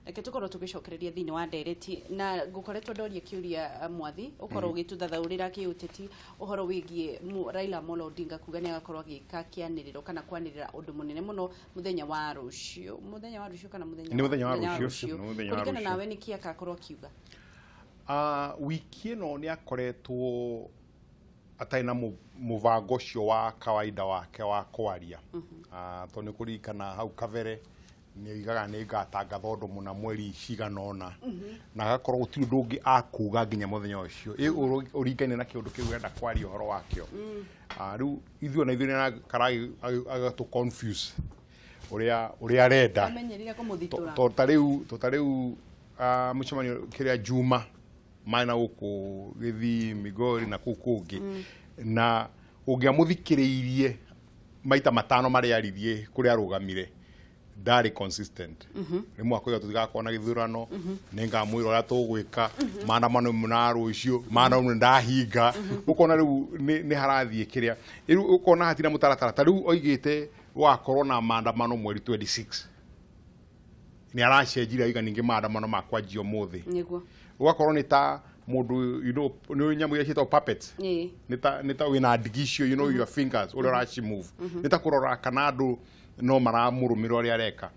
Reke tũkorwo tũgĩcokereria thĩinĩ wa ndereti na ngũkoretwo ndoria kĩũria mwathi ũkorwo ũgĩtũthathaũrĩra kĩũteti ũhoro wĩgiĩ Raila Amolo Odinga kuga nĩ agakorwo agĩka kĩanĩrĩro kana kwanĩrĩra ũndũ mũnene mũno mũthenya wa rũciũ, mũthenya wa rũciũ kana mũthenya Nĩ mũthenya wa rũciũ, nĩ mũthenya wa kũringana rũciũ. Nawe nĩkĩ akakorwo akiuga? Wiki ĩno nĩ akoretwo atarĩ na mũbango ũcio wa kawaida wake wa kwaria. Tondũ nĩ kũririkana hau kabere nĩ oigaga nĩ ngatangatha ũndũ mũna mweri cigana ũna na agakorwo gũtirĩ ũndũ ũngĩ akuga nginya mũthenya ũcio ũringaine na kĩũndũ kĩu arenda kwaria ũhoro wakĩo. Rĩu ithuĩ ona ithuĩ nĩ agatũ confuse ũrĩa ũrĩa arenda amenyerire kũmũthitũra. To ta rĩu mũcemanio kĩrĩa Juma marĩ na gũkũ Gĩthii, Migori na kũu kũngĩ, na ũngĩamũthikĩrĩirie maita matano marĩa aririe kũrĩa arũgamire ndarĩ consistent. Rĩmwe akoiga tũtigakorwo na gĩthurano, nĩ ngamwĩra ũrĩa tũgwĩka, maandamano na rũciũ, maandamano ndahinga. Ũkona rĩu nĩ harathiĩ kĩrĩa rĩu ũkona hatirĩ mũtaratara. Ta rĩu oigĩte gũgakorwo na maandamano mweri 26, nĩ aracenjirie oiga ningĩ maandamano makwanjia ũmũthĩ. Nĩguo. Ũgakorwo nĩ ta mũndũ, you know, nĩ nyamũ iria ciĩtagwo puppets, nĩ ta wĩna ndigi icio, you know, your fingers ũrĩa ũraci move, nĩ ta kũrora kana andũ no maramũrũmĩrĩra ũrĩa areka.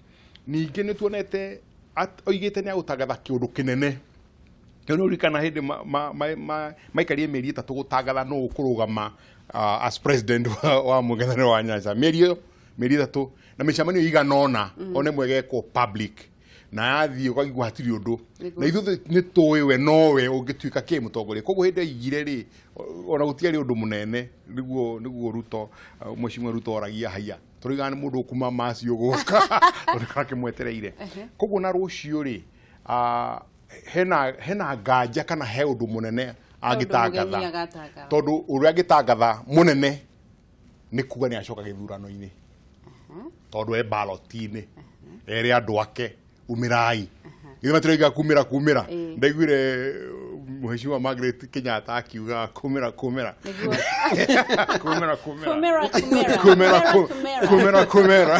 Ningĩ nĩ tuonete oigĩte nĩ agũtangatha kĩũndũ kĩnene. Kĩu nĩ ũririkana hĩndĩ maikarire mĩeri 3 gũtangatha nũ ũkũrũgama as president wa mũng'ethanĩro wa Nyanza, mĩeri ĩyo mĩeri 3 na mĩcemanio ĩigana ũna one ĩmwe ĩgekwo public na yathiĩ ũkaigua hatirĩ ũndũ, na ithuĩ nĩ tũĩ we nowe ũngĩtuĩka kĩ mũtongoria. Koguo hĩndĩ aigire rĩ ona gũtiarĩ ũndũ mũnene nĩguo Ruto, Mheshimiwa Ruto oragia haiya tũroigaga nĩ mũndũ ũkuma macio gũka tondũ karakĩmwetereire. Koguo na rũciũ rĩ hena nganja kana he ũndũ mũnene angĩtangatha, tondũ ũrĩa angĩtangatha mũnene nĩ kuga nĩ acoka gĩthurano-inĩ, tondũ e ballot-inĩ ere andũ ake umĩrai. Ithuĩ matiroiga kumĩra kumĩra. Ndaiguire Mheshimiwa Margaret Kenyatta akiuga kumĩra kumĩra kumĩra kumĩra kumĩra kumĩra kumĩra.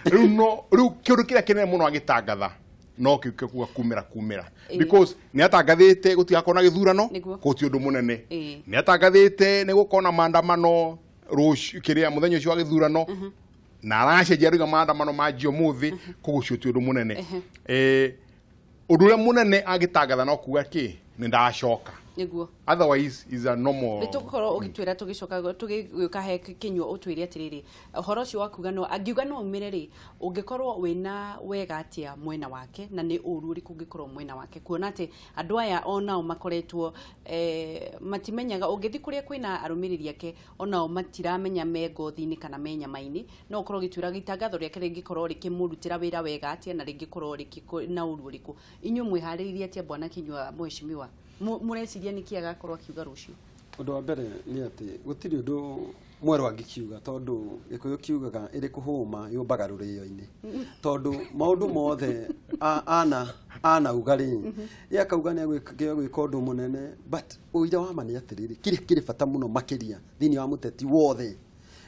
Rĩu no rĩu kĩũndũ kĩrĩa kĩnene mũno agĩtangatha no kĩu kĩa kuga kumĩra kumĩra, because nĩ atangathĩte gũtigakorwo na gĩthurano, gũtirĩ ũndũ mũnene. Nĩ atangathĩte nĩ gũkorwo na maandamano rũciũ kĩrĩa mũthenya ũcio wa gĩthurano, na aracenjia rĩu maandamano manjia ũmũthĩ, koguo ũcio ti ũndũ mũnene. Ũndũ ũrĩa mũnene angĩtangatha no kuga kĩ nĩ ndacoka. Nĩguo. Otherwise is a normal. Nĩ tũgũkorwo ũgĩtwĩra tũgĩcoka tũgĩũka he kĩnyuo ũtwĩre atĩrĩrĩ ũhoro ũcio wa kuga no angiuga no umĩre rĩ ũngĩkorwo wĩna wega atĩa mwena wake na nĩ ũru ũrĩkũ ũngĩkorwo mwena wake, kuona atĩ andũ aya onao makoretwo matimenyaga ũngĩthiĩ kũrĩa kwĩna arũmĩrĩri ake onao matiramenya me ngothi-inĩ kana me nyama-inĩ. No ũkorwo ũgĩtwĩra itangatho rĩake rĩngĩkorwo rĩkĩmũrutĩra wĩra wega atĩa na rĩngĩkorwo na ũru ũrĩkũ. Inyuĩ mwĩharĩrĩirie atĩa bwana Kinyua mheshimiwa? Mũreciria nĩkĩ agakorwo akiuga rũciũ? Ũndũ wa mbere nĩ atĩ gũtirĩ ũndũ mwerũ angĩkiuga, tondũ Gĩkũyũ kiugaga ĩrĩ kũhũma yũmbaga rũrĩo-inĩ, tondũ maũndũ mothe anauga rĩ ye akauga nĩ agwĩka ũndũ mũnene, but ũira wa ma nĩ atĩrĩrĩ kĩrĩa kĩrĩ bata mũno makĩria thĩinĩ wa mũteti wothe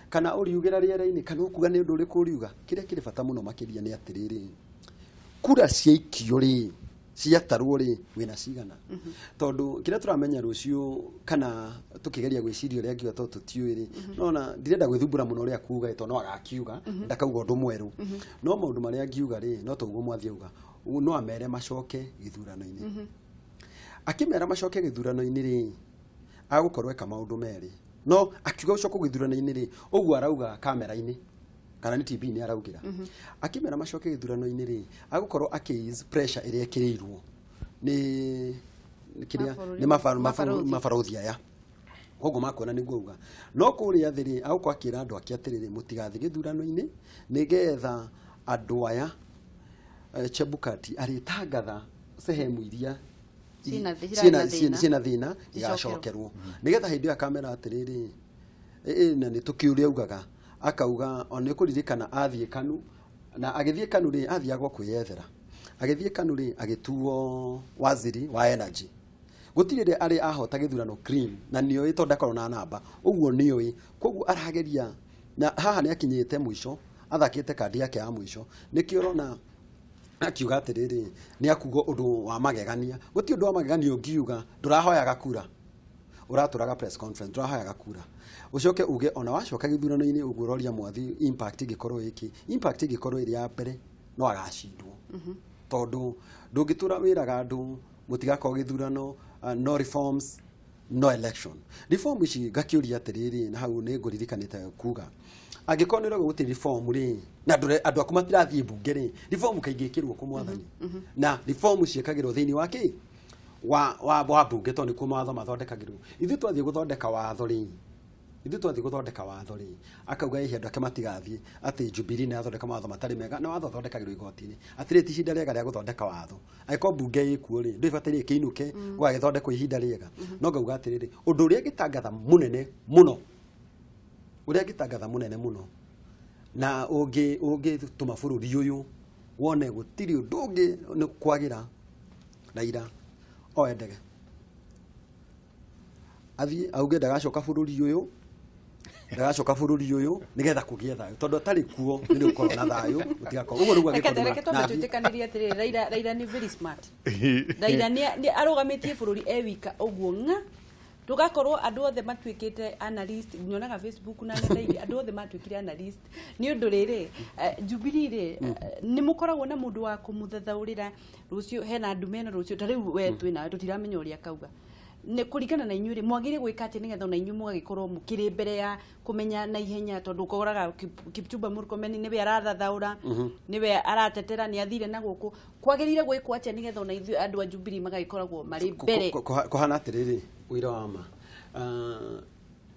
kana ũriugĩra rĩera-inĩ kana ũkuga nĩ ũndũ ũrĩkũ ũriuga, kĩrĩa kĩrĩ bata mũno makĩria nĩ atĩrĩrĩ kura ciaikio rĩ ciatarwo rĩ wĩna cigana, tondũ kĩrĩa tũramenya rũciũ kana tũkĩgeria gwĩciria ũrĩa angiuga tondũ tũtiũĩ rĩ, nona ndirenda gwĩthumbũra mũno ũrĩa akuga tondũ no agakiuga ndakauga ũndũ mwerũ, no maũndũ marĩa angiuga rĩ no toguo mwathi auga, no amere macoke gĩthurano-inĩ. Akĩmera macoke gĩthurano-inĩ rĩ agũkorwo eka maũndũ merĩ, no akiuga gũcoka gĩthurano-inĩ rĩ ũguo arauga kamera-inĩ kana nĩ TV-inĩ araugĩra, akĩmera macoke gĩthurano-inĩ rĩ agũkorwo akĩ ease pressure ĩrĩa ĩkĩrĩirwo nĩ kĩrĩa nĩ mabarũthi aya koguo makuona nĩguo auga no kũrĩa thĩ rĩ agũkorwo akĩra andũ ake atĩrĩrĩ mũtigathiĩ gĩthurano-inĩ nĩgetha andũ aya Chebukati arĩtangatha sehemu iria ciĩna thĩna igacokerwo nĩgetha hĩndĩ ĩyo akamera atĩrĩrĩ na nĩ tũkĩũria augaga akauga ona nĩũkũririkana athiĩ Kanu na agĩthiĩ Kanu rĩ athiagwo kwĩyethera agĩthiĩ Kanu rĩ agĩtuo waziri wa energy gũtirĩ rĩ arĩ ahota gĩthurano clean na nĩoĩ tondũ ndakorwo na namba ũguo nĩoĩ koguo arageria na haha nĩ akinyĩte mũico athakĩte kandi yake ya mũico nĩkĩo ũrona akiuga atĩrĩrĩ nĩ akuga ũndũ wa magegania gũtirĩ ũndũ wa magegania ũngiuga ndũrahoyaga kura ũratũraga press conference ndũrahoyaga kura ũcoke uge ona wacoka gĩthurano-inĩ ũguo ũroria mwathi impact ĩngĩkorwo ĩkĩ impact ĩngĩkorwo ĩrĩ ya mbere no agacindwo tondũ ndũngĩtũra wĩraga andũ mũtigakorwo gĩthurano no reforms no election reform ici ngakĩũria atĩrĩrĩ na hau nĩ ngũririkanĩte kuga angĩkorwo nĩ ũrauga gũtirĩ reform rĩ na andũ aku matirathiĩ mbunge rĩ reform kaingĩ ĩkĩrwo kũ mwathani na reform ciĩkagĩrwo thĩinĩ wa kĩ wa mbunge tondũ nĩkuo mawatho mathondekagĩrwo ithuĩ twathiĩ gũthondeka watho rĩ ithuĩ twathiĩ gũthondeka watho rĩ akauga ĩhĩ andũ ake matigathiĩ atĩ Jubilee nĩ yathondeka mawatho matarĩ mega na watho ũthondekagĩrwo igoti-inĩ atĩrĩ ti ihinda rĩega rĩa gũthondeka watho angĩkorwo mbunge ĩkuo rĩ ndũbataire ĩkĩinũke gũgagĩthondekwo ihinda rĩega no ngauga atĩrĩrĩ ũndũ ũrĩa ngĩtangatha mũnene mũno ũrĩa ngĩtangatha mũnene mũno na ũngĩtũma bũrũri ũyũ wone gũtirĩ ũndũ ũngĩ nĩ kwagĩra Raila oe ndege athiĩ auge ndagacoka bũrũri ũyũ ndagacoka bũrũri ũyũ nĩgetha kũgĩe thayũ tondũ atarĩ kuo nĩ gũkorwo na thayũ gũtigakorwo ũguo nĩguo angĩkorwo reke twambe twĩtĩkanĩrie atĩrĩrĩ Raila nĩ very smart Raila nĩ arũgamĩtie bũrũri e wika ũguo ng'a tugakorwo andũ othe matuĩkĩte analyst nyonaga Facebook na nenda-inĩ andũ othe matuĩkire analyst nĩ ũndũ rĩrĩ Jubilee rĩ nĩ mũkoragwo na mũndũ wa kũmũthathaũrĩra rũciũ hena ndume ĩno rũciũ ta rĩu we twĩ nawe tũtiramenya ũrĩa akauga nĩ kũringana na inyuĩ rĩ mwagĩrĩire gwĩka atĩa nĩgetha ona inyuĩ mũgagĩkorwo mũkĩrĩ mbere ya kũmenya na ihenya tondũ ũkoraga Kipchumba Murkomen nĩwe arathathaũra nĩwe aratetera nĩ athire na gũkũ kwagĩrĩire gwĩkwo atĩa nĩgetha ona ithuĩ andũ a Jubilee magagĩkoragwo marĩ mbere kũhana atĩrĩrĩ ũira wa ma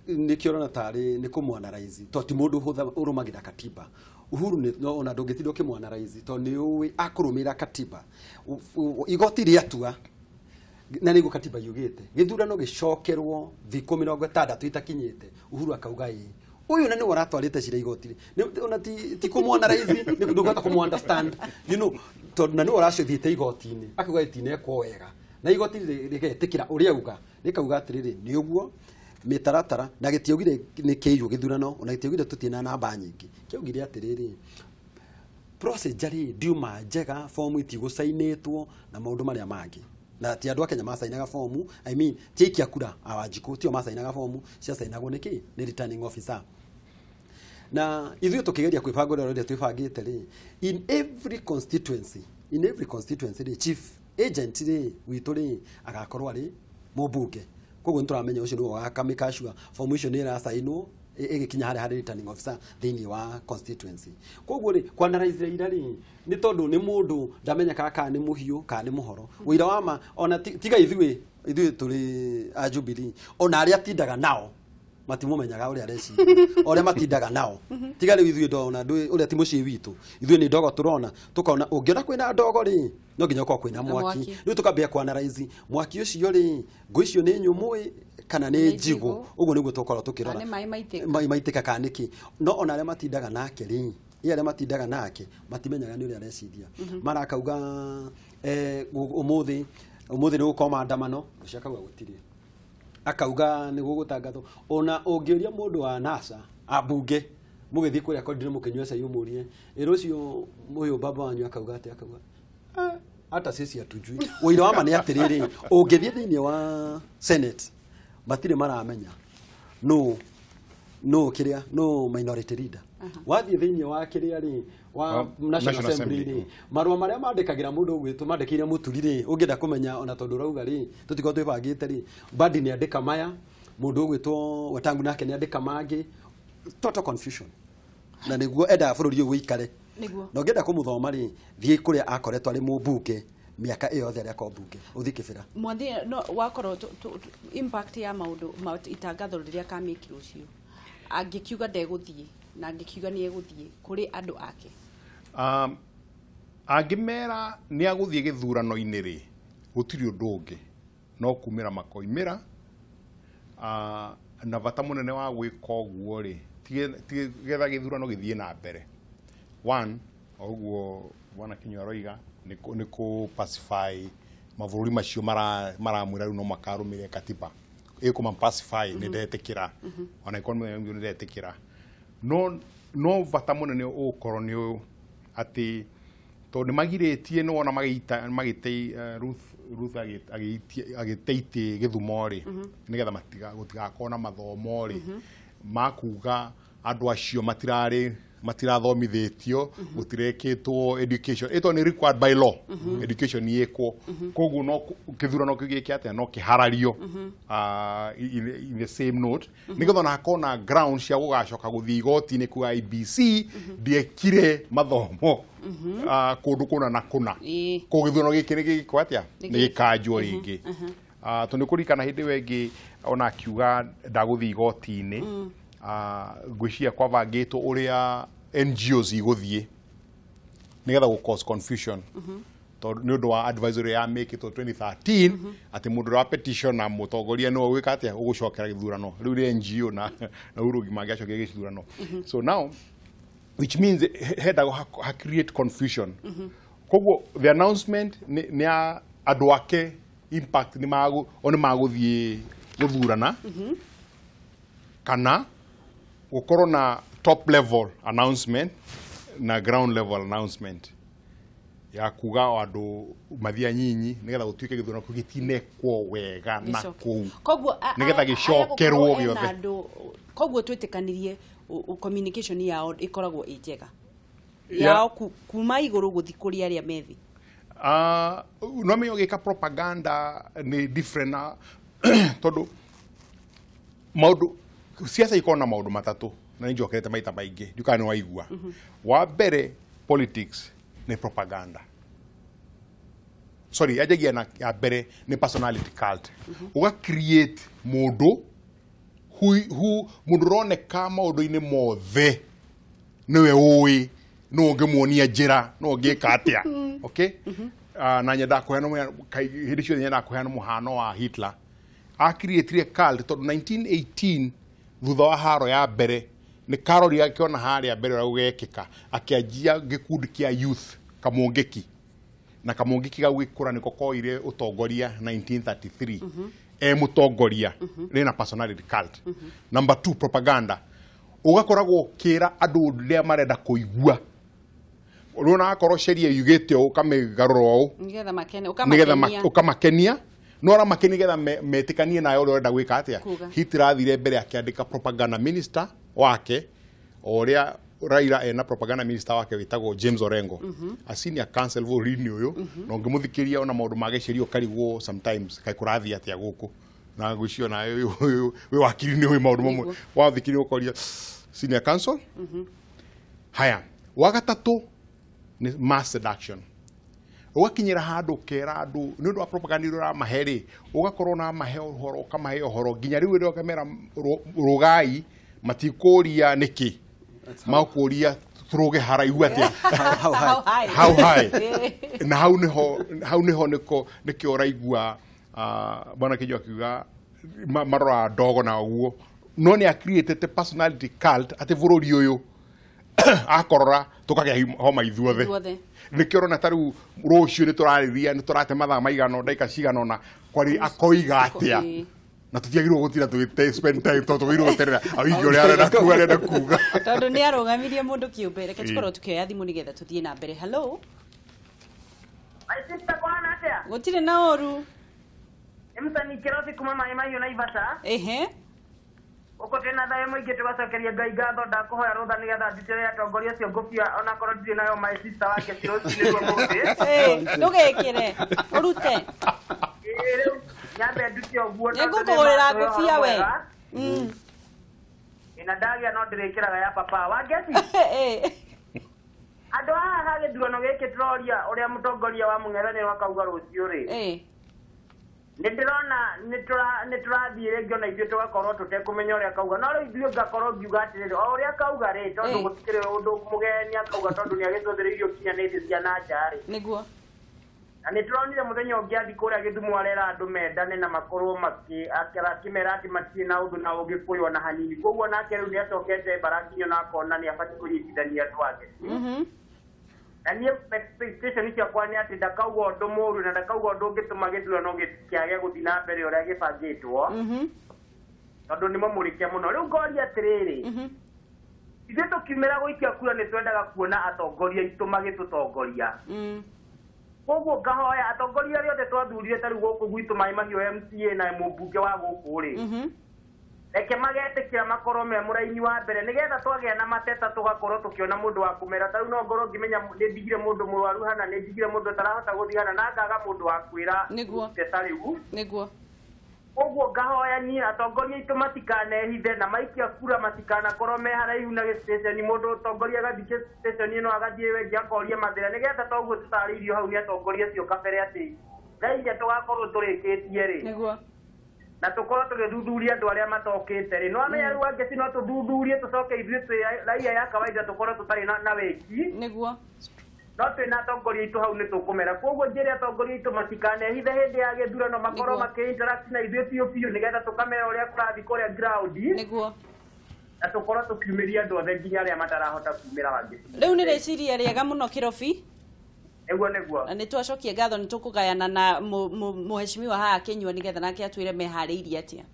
nĩkĩo ũrona tarĩ nĩ kũmwanaraizi tondũ ti mũndũ ũrũmagĩra katiba Uhuru nĩ ona ndũngĩtinda ũkĩmwanaraizi tondũ nĩ ũĩ akũrũmĩrĩra katiba igoti rĩatua na nĩguo katiba yugĩte gĩthurano gĩcokerwo thikũ 60 itakinyĩte Uhuru akauga ĩĩ ũyũ na nĩwe ũratwarĩte cira igoti ona ti kũmwanaraizi ndũngĩhota kũmũ understand you know tondũ na nĩwe ũracithiĩte igoti-inĩ akauga itinekwo wega na igoti rĩgetĩkĩra ũrĩa auga rĩkauga atĩrĩrĩ nĩ ũguo mĩtaratara na gĩtiaugire nĩ kĩiyũ gĩthurano ona gĩtiaugire tũtirĩ na namba nyingĩ kĩaugire atĩrĩrĩ procedure rĩ ndiuma njega fomu itigũcainĩtwo na maũndũ marĩa mangĩ na ti andũ a Kenya macainaga fomu I mean ti aikia kura a Wanjikũ tio macainaga fomu ciacainagwo nĩ kĩ nĩ returning officer na ithuĩ tũkĩgeria kwĩbanga ũrĩa twĩbangĩte rĩ in every constituency rĩ chief agent rĩ witũ rĩ agakorwo arĩ mũmbunge koguo nĩtũramenya ũcio nĩwe ũgakamĩka sure fomu icio nĩ ĩracainwo ĩgĩkinya harĩa harĩ returning officer thĩinĩ wa constituency koguo rĩ kwanaraize Raila rĩ nĩ tondũ nĩ mũndũ ndamenyekaga kana nĩ mũhiũ kana nĩ mũhoro ũira wa ma ona tiga ithuĩ tũrĩ a Jubilee ona arĩa atindaga nao matimumenyaga ũrĩa areciria ũrĩa matindaga nao tiga rĩu ithuĩ ndona ũrĩa ti mũciĩ witũ ithuĩ nĩ ndogo tũrona tũkona ũngĩona kwĩna ndogo rĩ no nginya ũkorwo kwĩna mwaki rĩu tũkambia kwanaraizi mwaki ũcio rĩ ngũ icio nĩ nyũmũ ĩ kana nĩ njigũ ũguo nĩguo tũkorwo tũkĩrora nĩ maitĩka kana nĩkĩ no ona arĩa matindaga nake rĩ arĩa matindaga nake matimenyaga nĩ ũrĩa areciria mara akauga ũmũthĩ nĩ gũkorwo maandamano ũcio akauga gũtirĩ akauga nĩ gũgũtangathwo ona ũngĩũria mũndũ wa NASA ambunge mũgĩthiĩ kũrĩa kondire mũkĩnyua cai ũmũrie ĩ rũciũ ũyũ baba wanyu akauga atĩa akauga hata sisi hatujui ũira wa ma nĩ atĩrĩrĩ ũngĩthiĩ thĩinĩ wa Senate matirĩ maramenya no kĩrĩa no minority leader wathiĩ thĩinĩ wa kĩrĩa rĩ wa National Assembly rĩ marũa marĩa mandĩkagĩra mũndũ ũgwĩtwo mandĩkĩire mũturi rĩ ũngĩenda kũmenya ona tondũ ũrauga rĩ tũtikorwo twĩbangĩte rĩ Mbadi nĩ andĩka maya mũndũ ũgwĩtwo Wetangula nake nĩ andĩka mangĩ total confusion na nĩguo endaga bũrũri ũyũ ũikare na ũngĩenda kũmũthoma rĩ thiĩ kũrĩa akoretwo arĩ mũmbunge Mĩaka ĩyo yothe arĩa akorwo mbunge ũthiĩ kĩbĩra. Mwathi no wakorwo impact ya maũndũ ma itangatho rĩrĩa kamĩki rũciũ angĩkiuga ndegũthiĩ na angĩkiuga nĩ egũthiĩ kũrĩ andũ ake. Angĩmera nĩ agũthiĩ gĩthurano-inĩ rĩ, gũtirĩ ũndũ ũngĩ no kumĩra makoimĩra. Na bata mũnene wa gwĩka ũguo rĩ, tigetha gĩthurano gĩthiĩ na mbere. One, o ũguo Bwana Kinyua aroiga nĩ kũ pacify mabũrũri macio maramwĩra rĩu no makarũmĩrĩre katiba ĩkũma pacify nĩ ndetĩkĩra, ona ĩkorwo nĩ nĩ ndetĩkĩra, no bata mũnene ũgũkorwo nĩ ũyũ atĩ tondũ nĩ magirĩtie nĩ wona magĩita magĩte Ruth agĩte itĩ Gĩthumo rĩ, nĩgetha gũtigakorwo na mathomo rĩ makuga andũ acio matirarĩ matirathomithĩtio, gũtirekĩtwo education ĩto nĩ required by law, education yĩkwo, koguo no kĩthurano kĩu gĩke atĩa no kĩharario in the same note, nĩgetha ona hakorwo na ground cia gũgacoka gũthiĩ igoti-inĩ kuga IEBC ndiekire mathomo kũndũ kũna na kũna, koguo gĩthurano gĩkĩ nĩ gĩgĩkwo atĩa nĩ gĩkanjwo rĩngĩ. Tondũ nĩ kũririkana hĩndĩ ĩyo ĩngĩ ona akiuga ndagũthiĩ igoti-inĩ, ngwĩciria kwabangĩtwo ũrĩa NGOs igũthiĩ nĩgetha gũ cause confusion, tondũ nĩ ũndũ wa advisory ya mĩkĩtwo 2013 atĩ mũndũ ũrĩa wa petition na mũtongoria nĩwe ũgwĩka atĩa ũgũcokera gĩthurano rĩu nĩ NGO na Uhuru mangĩacokera gĩthurano. So now which means hendaga ha create confusion, koguo the announcement nĩ andũ ake impact nĩ magũthiĩ gũthurana kana gũkorwo na top level announcement na ground level announcement ya kuga andũ mathia nyinyi nĩgetha gũtuĩke gĩthurano kĩu gĩtinekwo wega na kũu nĩgetha gĩcokerwo gĩothe. Koguo twĩtĩkanirie communication yao ĩkoragwo ĩ njega yao kuma igũrũ gũthiĩ kũrĩ arĩa methi. No menye ũgĩka propaganda nĩ different na tondũ maũndũ siasa ikoragwo na maũndũ matatũ na nĩ njokerete maita maingĩ ndiũĩ kana nĩ waigua. Wa mbere politics nĩ propaganda, sorry yanjagia na ya mbere nĩ personality cult, ũga create mũndũ mũndũ ũroneka maũndũ-inĩ mothe nĩwe ũĩ, nũ ũngĩmuonia njĩra, nũ ũngĩka atĩa. Okay, na nyendaga kũheana hĩndĩ ciothe nyendaga kũheana mũhano wa Hitler. Acreatire cult tondũ 1918 thutha wa haro ya mbere nĩ Karori akĩona harĩa mbere ũrĩa gũgekĩka, akĩanjia gĩkundi kĩa youth Kamũngĩki, na Kamũngĩki gau gĩkũra nĩko koire ũtongoria 1933 e mũtongoria rĩna personality cult. Number 2 propaganda, ũgakoragwo ũkĩra andũ ũrĩa marenda kũigua, ũrona akorwo sheria yugĩte ũũ ũkamĩgarũra ũũ nĩgetha ũkamakenia, no aramakenia nĩgetha metĩkanie nawe ũrĩa ũrenda gwĩka atĩa. Hitler athire mbere akĩandĩka propaganda minister wake, o ũrĩa Raila ena propaganda minister wake wĩtagwo James Orengo, a senior counsel bũrũri-inĩ ũyũ, na ũngĩmũthikĩria ona maũndũ ma gĩciria ũkarigwo sometimes kaĩ kũrathiĩ atĩa gũkũ, na ngwĩciria nawe wĩ wakiri nĩ ũĩ maũndũ mamwe wathikĩria ũkoria senior counsel. Haya, wa gatatũ nĩ mass seduction, ũgakinyĩra handũ ũkera andũ nĩ ũndũ wa propaganda ĩrĩa ũramahe rĩ, ũgakorwo na mahe ũhoro ũkamahe ũhoro nginya rĩu rĩrĩa ũkamera rũgai matikũria nĩkĩ, makũria tũrũge haraihu atĩa, how high, na hau nĩho nĩkĩo ũraigua Bwana Kinyua akiuga maroraga ndogo na ũguo, no nĩ acreatete personality cult atĩ bũrũri ũyũ akorora tũkagĩa homa ithuothe. Nĩkĩo ũrona ta rĩu rũciũ nĩ tũrarĩria nĩ tũrate mathaa maigana ndagĩka cigana ũna kwari akoiga atĩa, na tũtiagĩrĩirwo gũtinda tũgĩte spend time tondũ tũgĩrĩirwo gweterera awingi ũrĩa arenda kuga tondũ nĩ arũgamirie mũndũ kĩũmbe. Reke tũkorwo tũkĩoya thimũ nĩgetha tũthiĩ na mbere. Hello. My sister, kũhana atĩa? Gũtirĩ na ũru. Nĩ mũtani Kĩrobi kuma Maĩ Mahiũ Naivasha. Ehe. Gũkũ twĩna thayũ mũingĩ tũgacokeria Ngai ngatho, ndakũhoya rũtha nĩgetha ndutĩre atongoria acio ngũbia onakorwo ndirĩ nayo my sister wake rũcinĩ rwa mũthĩ. Ndũgekĩre ũrute. Rĩu nyambe ndute ũguo. Nĩngũkũgũrĩra ngũbia we. Na ndagĩa no ndĩrĩkĩraga ya papa wa ngeci. Andũ haha ha gĩthurano gĩkĩ tũroria ũrĩa mũtongoria wa mũng'ethanĩro akauga rũciũ rĩ. Nĩ ndĩrona nĩ tũrathiĩ rĩngĩ ona ithuĩ tũgakorwo tũtekũmenya ũrĩa akauga, no rĩu ithuĩ ngakorwo ngiuga atĩrĩrĩ, o ũrĩa akauga rĩ, tondũ gũtikĩrĩ ũndũ mũgeni akauga, tondũ nĩ agĩtũthĩrĩirie ũkinyanĩtie cia na nja rĩ. Nĩguo. Na nĩ tũronire mũthenya ũngĩ athiĩ kũrĩa Gĩthumo arera andũ mendane na makorwo akĩmera atĩ matirĩ na ũndũ na ũgĩkũyũ ona hanini. Koguo nake rĩu nĩ acokete mbara nginya na akona nĩ abatiĩ kũnyitithania andũ ake. Na niĩ expectation ciakwa nĩ atĩ ndakauga ũndũ mũũru na ndakauga ũndũ ũngĩtũma gĩthurano kĩage gũthiĩ na mbere ũrĩa gĩbangĩtwo, tondũ nĩ mũmũrĩke mũno. Rĩu ngoria atĩrĩrĩ, ithuĩ tũkiumĩra gũikia kura nĩ twendaga kuona atongoria aitũ magĩtũtongoria. Koguo ngahoya atongoria arĩa othe twathurire ta rĩu gũkũ gwitũ Maĩ Mahiũ MCA na mũmbunge wa gũkũ rĩ, reke magetĩkĩra makorwo me mũraini wa mbere, nĩgetha twagĩa na mateta tũgakorwo tũkĩona mũndũ wa kũmera. Ta rĩu no ngorwo ngĩmenya nĩ ndigire mũndũ mũrwaru hana, nĩ ndigire mũndũ ũtarahota gũthiĩ hana, na ngaga mũndũ wa kwĩra teta rĩu. Nĩguo. Koguo ngahoya niĩ atongoria aitũ matikanehithe na maikia kura matikanakorwo me haraihu na gĩceceni. Mũndũ ũtongoria agathiĩ gĩceceni ĩno agathiĩ ĩyo ĩngĩ akoria mathĩna, nĩgetha toguo tũtarĩirio hau nĩ atongoria acio kabere atĩ thaa iria tũgakorwo tũrĩkĩtie rĩ. Nĩguo. Na tũkorwo tũgĩthuthuria andũ arĩa matokĩte rĩ. No amenya rĩu angĩ no tũthuthurie tũcoke ithuĩ twĩ raia ya kawaida tũkorwo tũtarĩ na wĩki. Nĩguo. No twĩna atongoria aitũ hau nĩ tũkũmera. Koguo njĩre atongoria aitũ matikanehithe hĩndĩ ya gĩthurano, makorwo makĩ-interact na ithuĩ biũ biũ, nĩgetha tũkamera ũrĩa kũrathiĩ kũrĩa ground. Nĩguo. Na tũkorwo tũkiumĩria andũ othe nginya arĩa matarahota kumĩra wangĩ. Rĩu nĩ rĩciria rĩega mũno Kĩrobi. Nĩguo nĩguo. Na nĩ twacokia ngatho, nĩ tũkũgayana na mũheshimiwa haha akĩnyua nĩgetha nake atwĩre meharĩirie atĩa.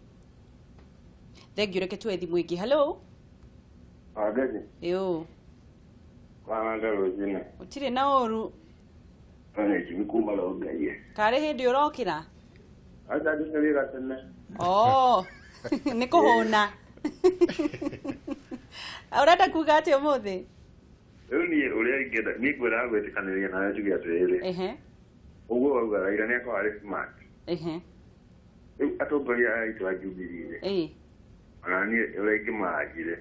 Thengiũ, reke tuoe thimũ ĩngĩ. Hello. Wangeci. Ĩũ. Kwanza rũcinĩ. Gũtirĩ na ũru. Nĩ njimi kuma Rongai. Karĩ hĩndĩ ũrokĩra? Acha ndute wĩra tene. Oh, nĩ kũhũna. Ũrenda kuga atĩa ũmũthĩ? Rĩu niĩ ũrĩa ingĩenda, niĩ ngwendaga gwĩtĩkanĩria nawe njuge atĩrĩrĩ. Ũguo wauga Raila nĩ akorwo arĩ smart. Rĩu atongoria aya aitũ a Jubilee rĩ, ona niĩ ũrĩa ingĩmanjire,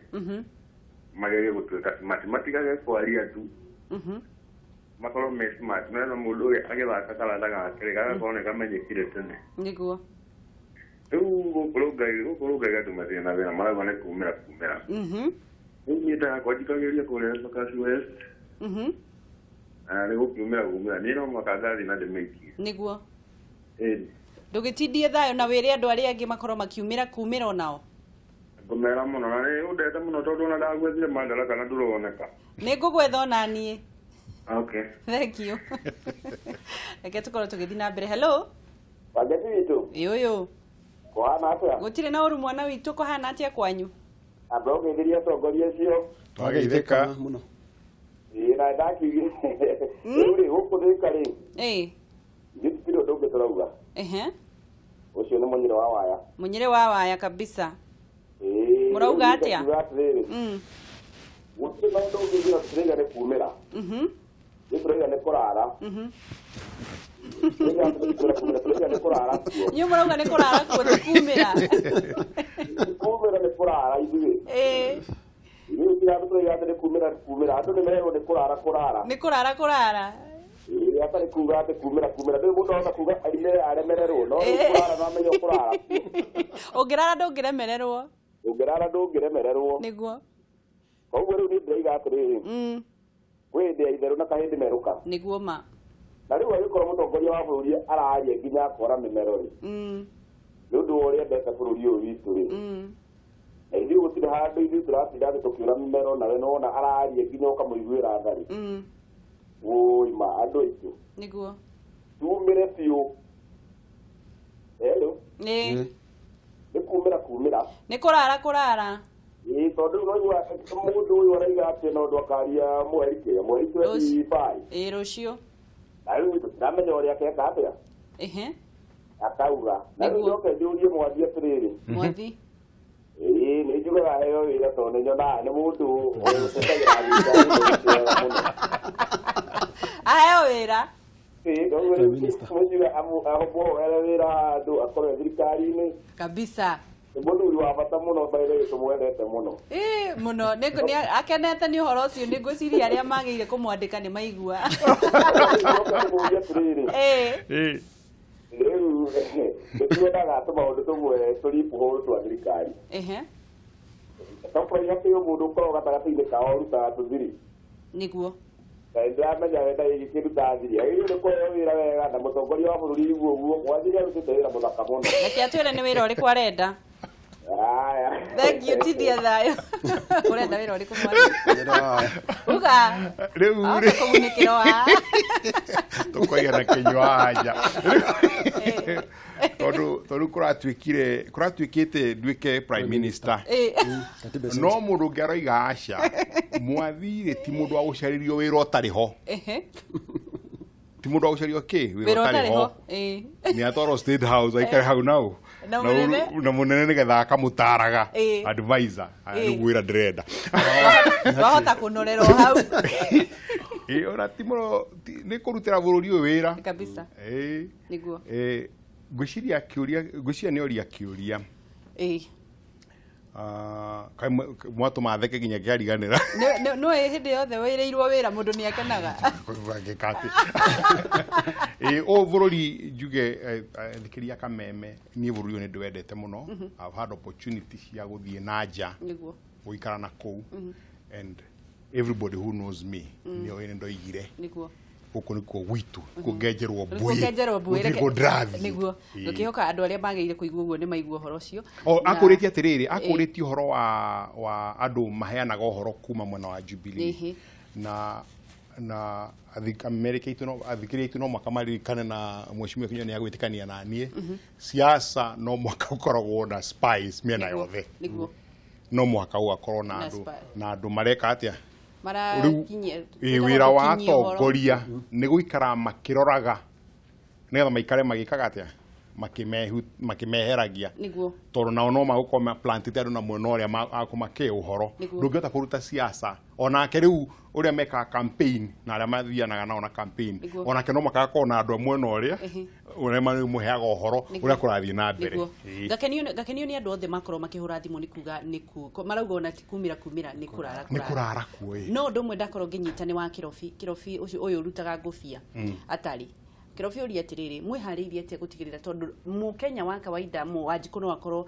magerie gũtuĩka smart, matigage kwaria tu, makorwo me smart, mena mũndũ ũrĩa agĩthaka karata gake rĩ, gagakorwo nĩ kamenyekire tene. Nĩguo. Rĩu gũkũ Rongai andũ matirĩ na thĩna, marauga nĩ kumĩra kumĩra. Rĩu niĩ ndakwa njikagĩria kũrĩa Embakasi West. Na nĩ gũkiumĩra kumĩra, niĩ no mũhaka ngathiĩ na ndĩmĩikie. Nĩguo. Ĩĩ. Ndũgĩtindie thayũ na wĩre andũ arĩa angĩ makorwo makiumĩra kumĩra onao. Ngũmera mũno na nĩ ũndete mũno tondũ ona ndagwethire Madaraka na ndũroneka. Nĩ ngũgwetha ona niĩ. Okay. Thank you. Reke tũkorwo tũgĩthiĩ na mbere. Hello. Wangeci witũ. Ĩũyũ. Kũhana atĩa? Gũtirĩ na ũru mwana witũ, kũhana atĩa kwanyu? Amba ũgeithirie atongoria acio. Twageithĩka mũno. Ĩĩ, na ndakiuge rĩu rĩ, gũkũ Thĩka rĩ, ithuĩ tũtirĩ ũndũ ũngĩ tũrauga. Ũcio nĩ mũnyĩrĩ wa waya. Mũnyĩrĩ wa waya kabisa. Ĩĩ. Mũrauga atĩa? Atĩrĩrĩ, gũtirĩ na ũndũ ũngĩ ithuĩ tũrauga nĩ kumĩra. Ithuĩ tũrauga nĩ kũrara. Tũrauga nĩ kũrara kuo. Inyuĩ mũrauga nĩ kũrara kuo, ti kumĩra. Kumĩra nĩ kũrara ithuĩ. Ithuĩ tũrauga tũrauga atĩ nĩ kumĩra kumĩra. Andũ nĩ merwo nĩ kũrara kũrara. Nĩ kũrara kũrara. Ĩĩ, hatarĩ kuga atĩ kumĩra kumĩra. Ndũĩ mũndũ ahota kuga aimĩre aremererwo, no rĩu kũrara no amenye kũrara. Ũngĩrara ndũngĩremererwo. Ũngĩrara ndũngĩremererwo. Nĩguo. Koguo rĩu niĩ ndĩraiga atĩrĩrĩ, kwĩ hĩndĩ ya itherũ na kahĩndĩ merũka. Nĩguo ma. Na rĩu agĩkorwo mũtongoria wa bũrũri araria nginya akora mĩmero rĩ, nĩ ũndũ wa ũrĩa endete bũrũri ũyũ witũ rĩ, na ithuĩ gũtirĩ handũ ithuĩ tũratinda atĩ tũkĩũra mĩmero, nawe nĩwona araria nginya ũkamũiguĩra tha rĩ. Wũi ma andũ aitũ. Nĩguo. Tumĩre biũ. Hello. Nĩ. Nĩ kumĩra kumĩra. Nĩ kũrara kũrara. Ĩĩ, tondũ rĩu noigua mũndũ ũyũ araiga atĩ no ndwakaria mweri kĩ, mweri 25. Ĩĩ, rũciũ. Na rĩu tũtiramenya ũrĩa akeka atĩa. Akauga. Na rĩu njoke njũrie Mwathi atĩrĩrĩ. Mwathi. Ĩĩ, nĩ njugaga heo wĩra tondũ nĩ nyonaga nĩ mũndũ ũtetagĩra wĩra mũno. Aheo wĩra. Ĩĩ, koguo rĩu njuga amũhere wĩra handũ akorwo e thirikari-inĩ. Kabisa. Nĩ mũthuri wa bata mũno by the way tũmwendete mũno. Ĩĩ mũno nĩ akenete nĩ ũhoro ũcio nĩ ngwĩciria arĩa magĩire kũmwandĩka nĩ maigua. Ĩĩ. Rĩu nĩtuonaga tũmaũndũ tũmwe tũripuhũ twa thirikari. Ehe. Tũkũraiha atĩ mũndũ ũkoragwo gatagatĩ-inĩ kao ũrutaga tũthiri. Nĩguo. Na nĩndĩramenya we ndarĩ kĩndũ ta thiri. Agĩrĩirwo nĩ kũheo wĩra wega na mũtongoria wa bũrũri iguo ũguo. Mwathiri arutĩte wĩra mũthaka mũno. Reke atwĩre nĩ wĩra ũrĩkũ arenda. Aya. Thank you tithia thayũ. Ũrenda wĩra ũrĩkũ mwathiri? Uga. Rĩu rĩ. Kũgunĩkĩra wa. Tũkwaria na kĩnyua anja. Tondũ kũratuĩkire kũratuĩkĩte nduĩke prime minister. No mũndũ ũngĩ aroiga aca. Mwathiri ti mũndũ wa gũcarĩrio wĩra ũtarĩ ho. Ti mũndũ wa gũcario kĩ wĩra ũtarĩ ho. Nĩ atwarwo State House aikare hau nau. Na mũnene nĩgetha akamũtaraga advisor nĩguo wĩra ndĩrenda. Wahota kũnorerwo hau. Ĩĩ ona ti mũno nĩ kũrutĩra bũrũri ũyũ wĩra. Kabisa. Ĩĩ. Nĩguo. Ngwĩciria kĩũria ngwĩciria nĩ oria kĩũria. Ĩĩ. Mwatũma theke nginya ngĩariganĩra. No hĩndĩ yothe wĩrĩirwo wĩra mũndũ nĩ akenaga. Ngĩka atĩ. Ĩĩ ũyũ bũrũri njuge thikĩria Kameme niĩ bũrũri ũyũ nĩ ndĩwendete mũno. I've had opportunity cia gũthiĩ na nja. Nĩguo. Gũikara na kũu. And everybody who knows me nĩoĩ nĩ ndoigire. Nĩguo. Gũkũ nĩkuo gwitũ kũngenjerwo mbuĩ Kũngenjerwo mbuĩ gũtirĩ kũndũ ndĩrathiĩ. Nĩguo ngĩkĩhoka andũ arĩa magĩrĩire kũigua ũguo nĩ maigua ũhoro ũcio. Akũrĩtie atĩrĩrĩ akũrĩtie ũhoro wa andũ maheanaga ũhoro kuma mwena wa Jubilee na Amerika itũ no athikĩrĩria aitũ no mwaka maririkane na mheshimiwa Kinyua nĩ agwĩtĩkania na niĩ. Siasa no mwaka ũkoragwo na spies mĩena yothe. Nĩguo. No mwaka ũgakorwo na andũ na andũ mareka atĩa marakinyia wĩra wa atongoria nĩ gũikara makĩroraga nĩgetha maikare magĩkaga atĩa makĩmeheragia tondũ nao no magũkorwo maplantĩte andũ na mwena ũrĩa akũmakĩ ũhoro ndũngĩhota kũruta siasa onake rĩu ũrĩa mekaga campaign na arĩa mathianaga nao na campaign onake no makakorwo na andũ a mwena ũrĩa ũrĩa mamũheaga ũhoro ũrĩa kũrathiĩ na mbere. Ngakenio nĩ andũ othe makorwo makĩhũra thimũ nĩ kuga nĩ marauga ona ti kumĩra kumĩra nĩ kũrara nĩ kũrara kuo. No ũndũ ũmwe ndakorwo ngĩnyita nĩ wa Kĩrobi. Kĩrobi ũcio ũyũ ũrutaga ngũbia atarĩ Kĩrobi ũria atĩrĩrĩ mwĩharĩirie atĩa gũtigĩrĩra tondũ mũkenya wa kawaida Wanjikũ no akorwo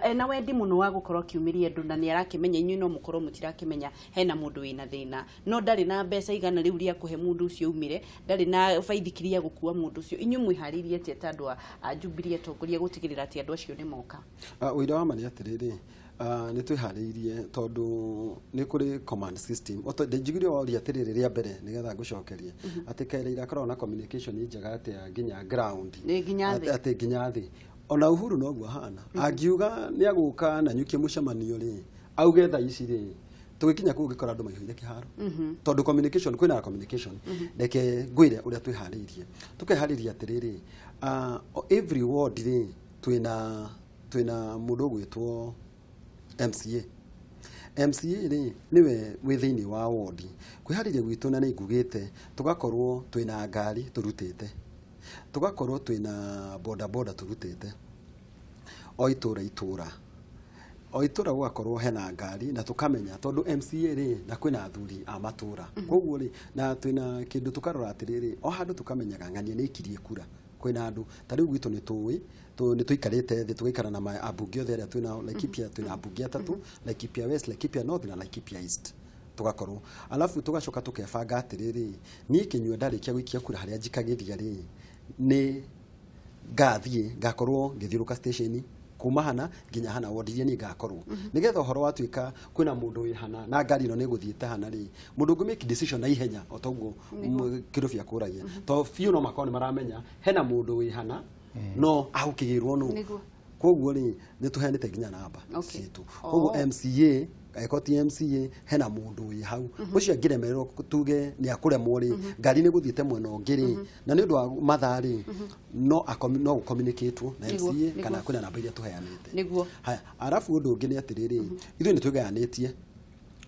ena wendi mũno wa gũkorwo akiumĩria andũ na nĩ arakĩmenya inyuĩ no mũkorwo mũtirakĩmenya hena mũndũ wĩna thĩna no ndarĩ na mbeca igana rĩu rĩa kũhe mũndũ ũcio umire ndarĩ na baithikiri ya gũkua mũndũ ũcio inyuĩ mwĩharĩirie atĩa ta andũ a Jubilee atongoria gũtigĩrĩra atĩ andũ acio nĩ moka? Ũira wa ma nĩ atĩrĩrĩ nĩ twĩharĩirie tondũ nĩ kũrĩ command system. Njiguire waũria atĩrĩrĩ rĩa mbere nĩgetha ngũcokerie atĩ Kaira irakoragwo na communication njega atĩa nginya ground atĩ nginya thĩ. Ona Uhuru noguo ahana angiuga nĩ agũka na nyukie mũcemanio rĩ auge thaa ici rĩ tũgĩkinya kũu ũgĩkora andũ maihũire kĩharo tondũ communication kwĩna communication. Reke ngwĩre ũrĩa twĩharĩirie tũkeharĩria atĩrĩrĩ every ward rĩ twĩna mũndũ ũgwĩtwo MCA. MCA rĩ nĩwe wĩ thĩinĩ wa ward kwĩharĩria gwitũ na nĩ ngugĩte tũgakorwo twĩna ngari tũrutĩte tũgakorwo twĩna boda boda tũrutĩte o itũra itũra o itũra gũgakorwo hena ngari na tũkamenya tondũ MCA rĩ na kwĩna athuri a matũra koguo rĩ na twĩna kĩndũ tũkarora atĩrĩrĩ o handũ tũkamenyaga ng'ania nĩ ikirie kura kwĩna andũ ta rĩu gwitũ nĩ tũĩ nĩ tũikarĩte thĩ tũgaikara na ambunge othe arĩa twĩnao Laikipia twĩna ambunge atatũ Laikipia West, Laikipia North na Laikipia East tũgakorwo alafu tũgacoka tũkebanga atĩrĩrĩ niĩ Kĩnyua ndarĩkia gũikia kura harĩa njikagĩria rĩ nĩ ngathiĩ ngakorwo ngĩthiũrũka station kuma hana nginya hana ward iria niĩ ngakorwo nĩgetha ũhoro watuĩka kwĩna mũndũ wĩ hana na ngari ĩno nĩ ĩgũthiĩte hana rĩ mũndũ ũngĩ make decision na ihenya o toguo Kĩrobi akũragia to biũ no makorwo nĩ maramenya hena mũndũ wĩ hana no agũkĩgĩrwo nũ koguo rĩ nĩ tũheanĩte nginya namba citũ koguo MCA angĩkorwo ti MCA hena mũndũ wĩ hau ũcio angĩremererwo tuge nĩ akũremwo rĩ ngari nĩ gũthiĩte mwena ũngĩ rĩ na nĩ ũndũ wa mathaa rĩ no gũcommunicatwo na MCA kana kwĩna namba iria tũheanĩte. Nĩguo. Haya arabu ũndũ ũngĩ nĩ atĩrĩrĩ ithuĩ nĩ twĩgayanĩtie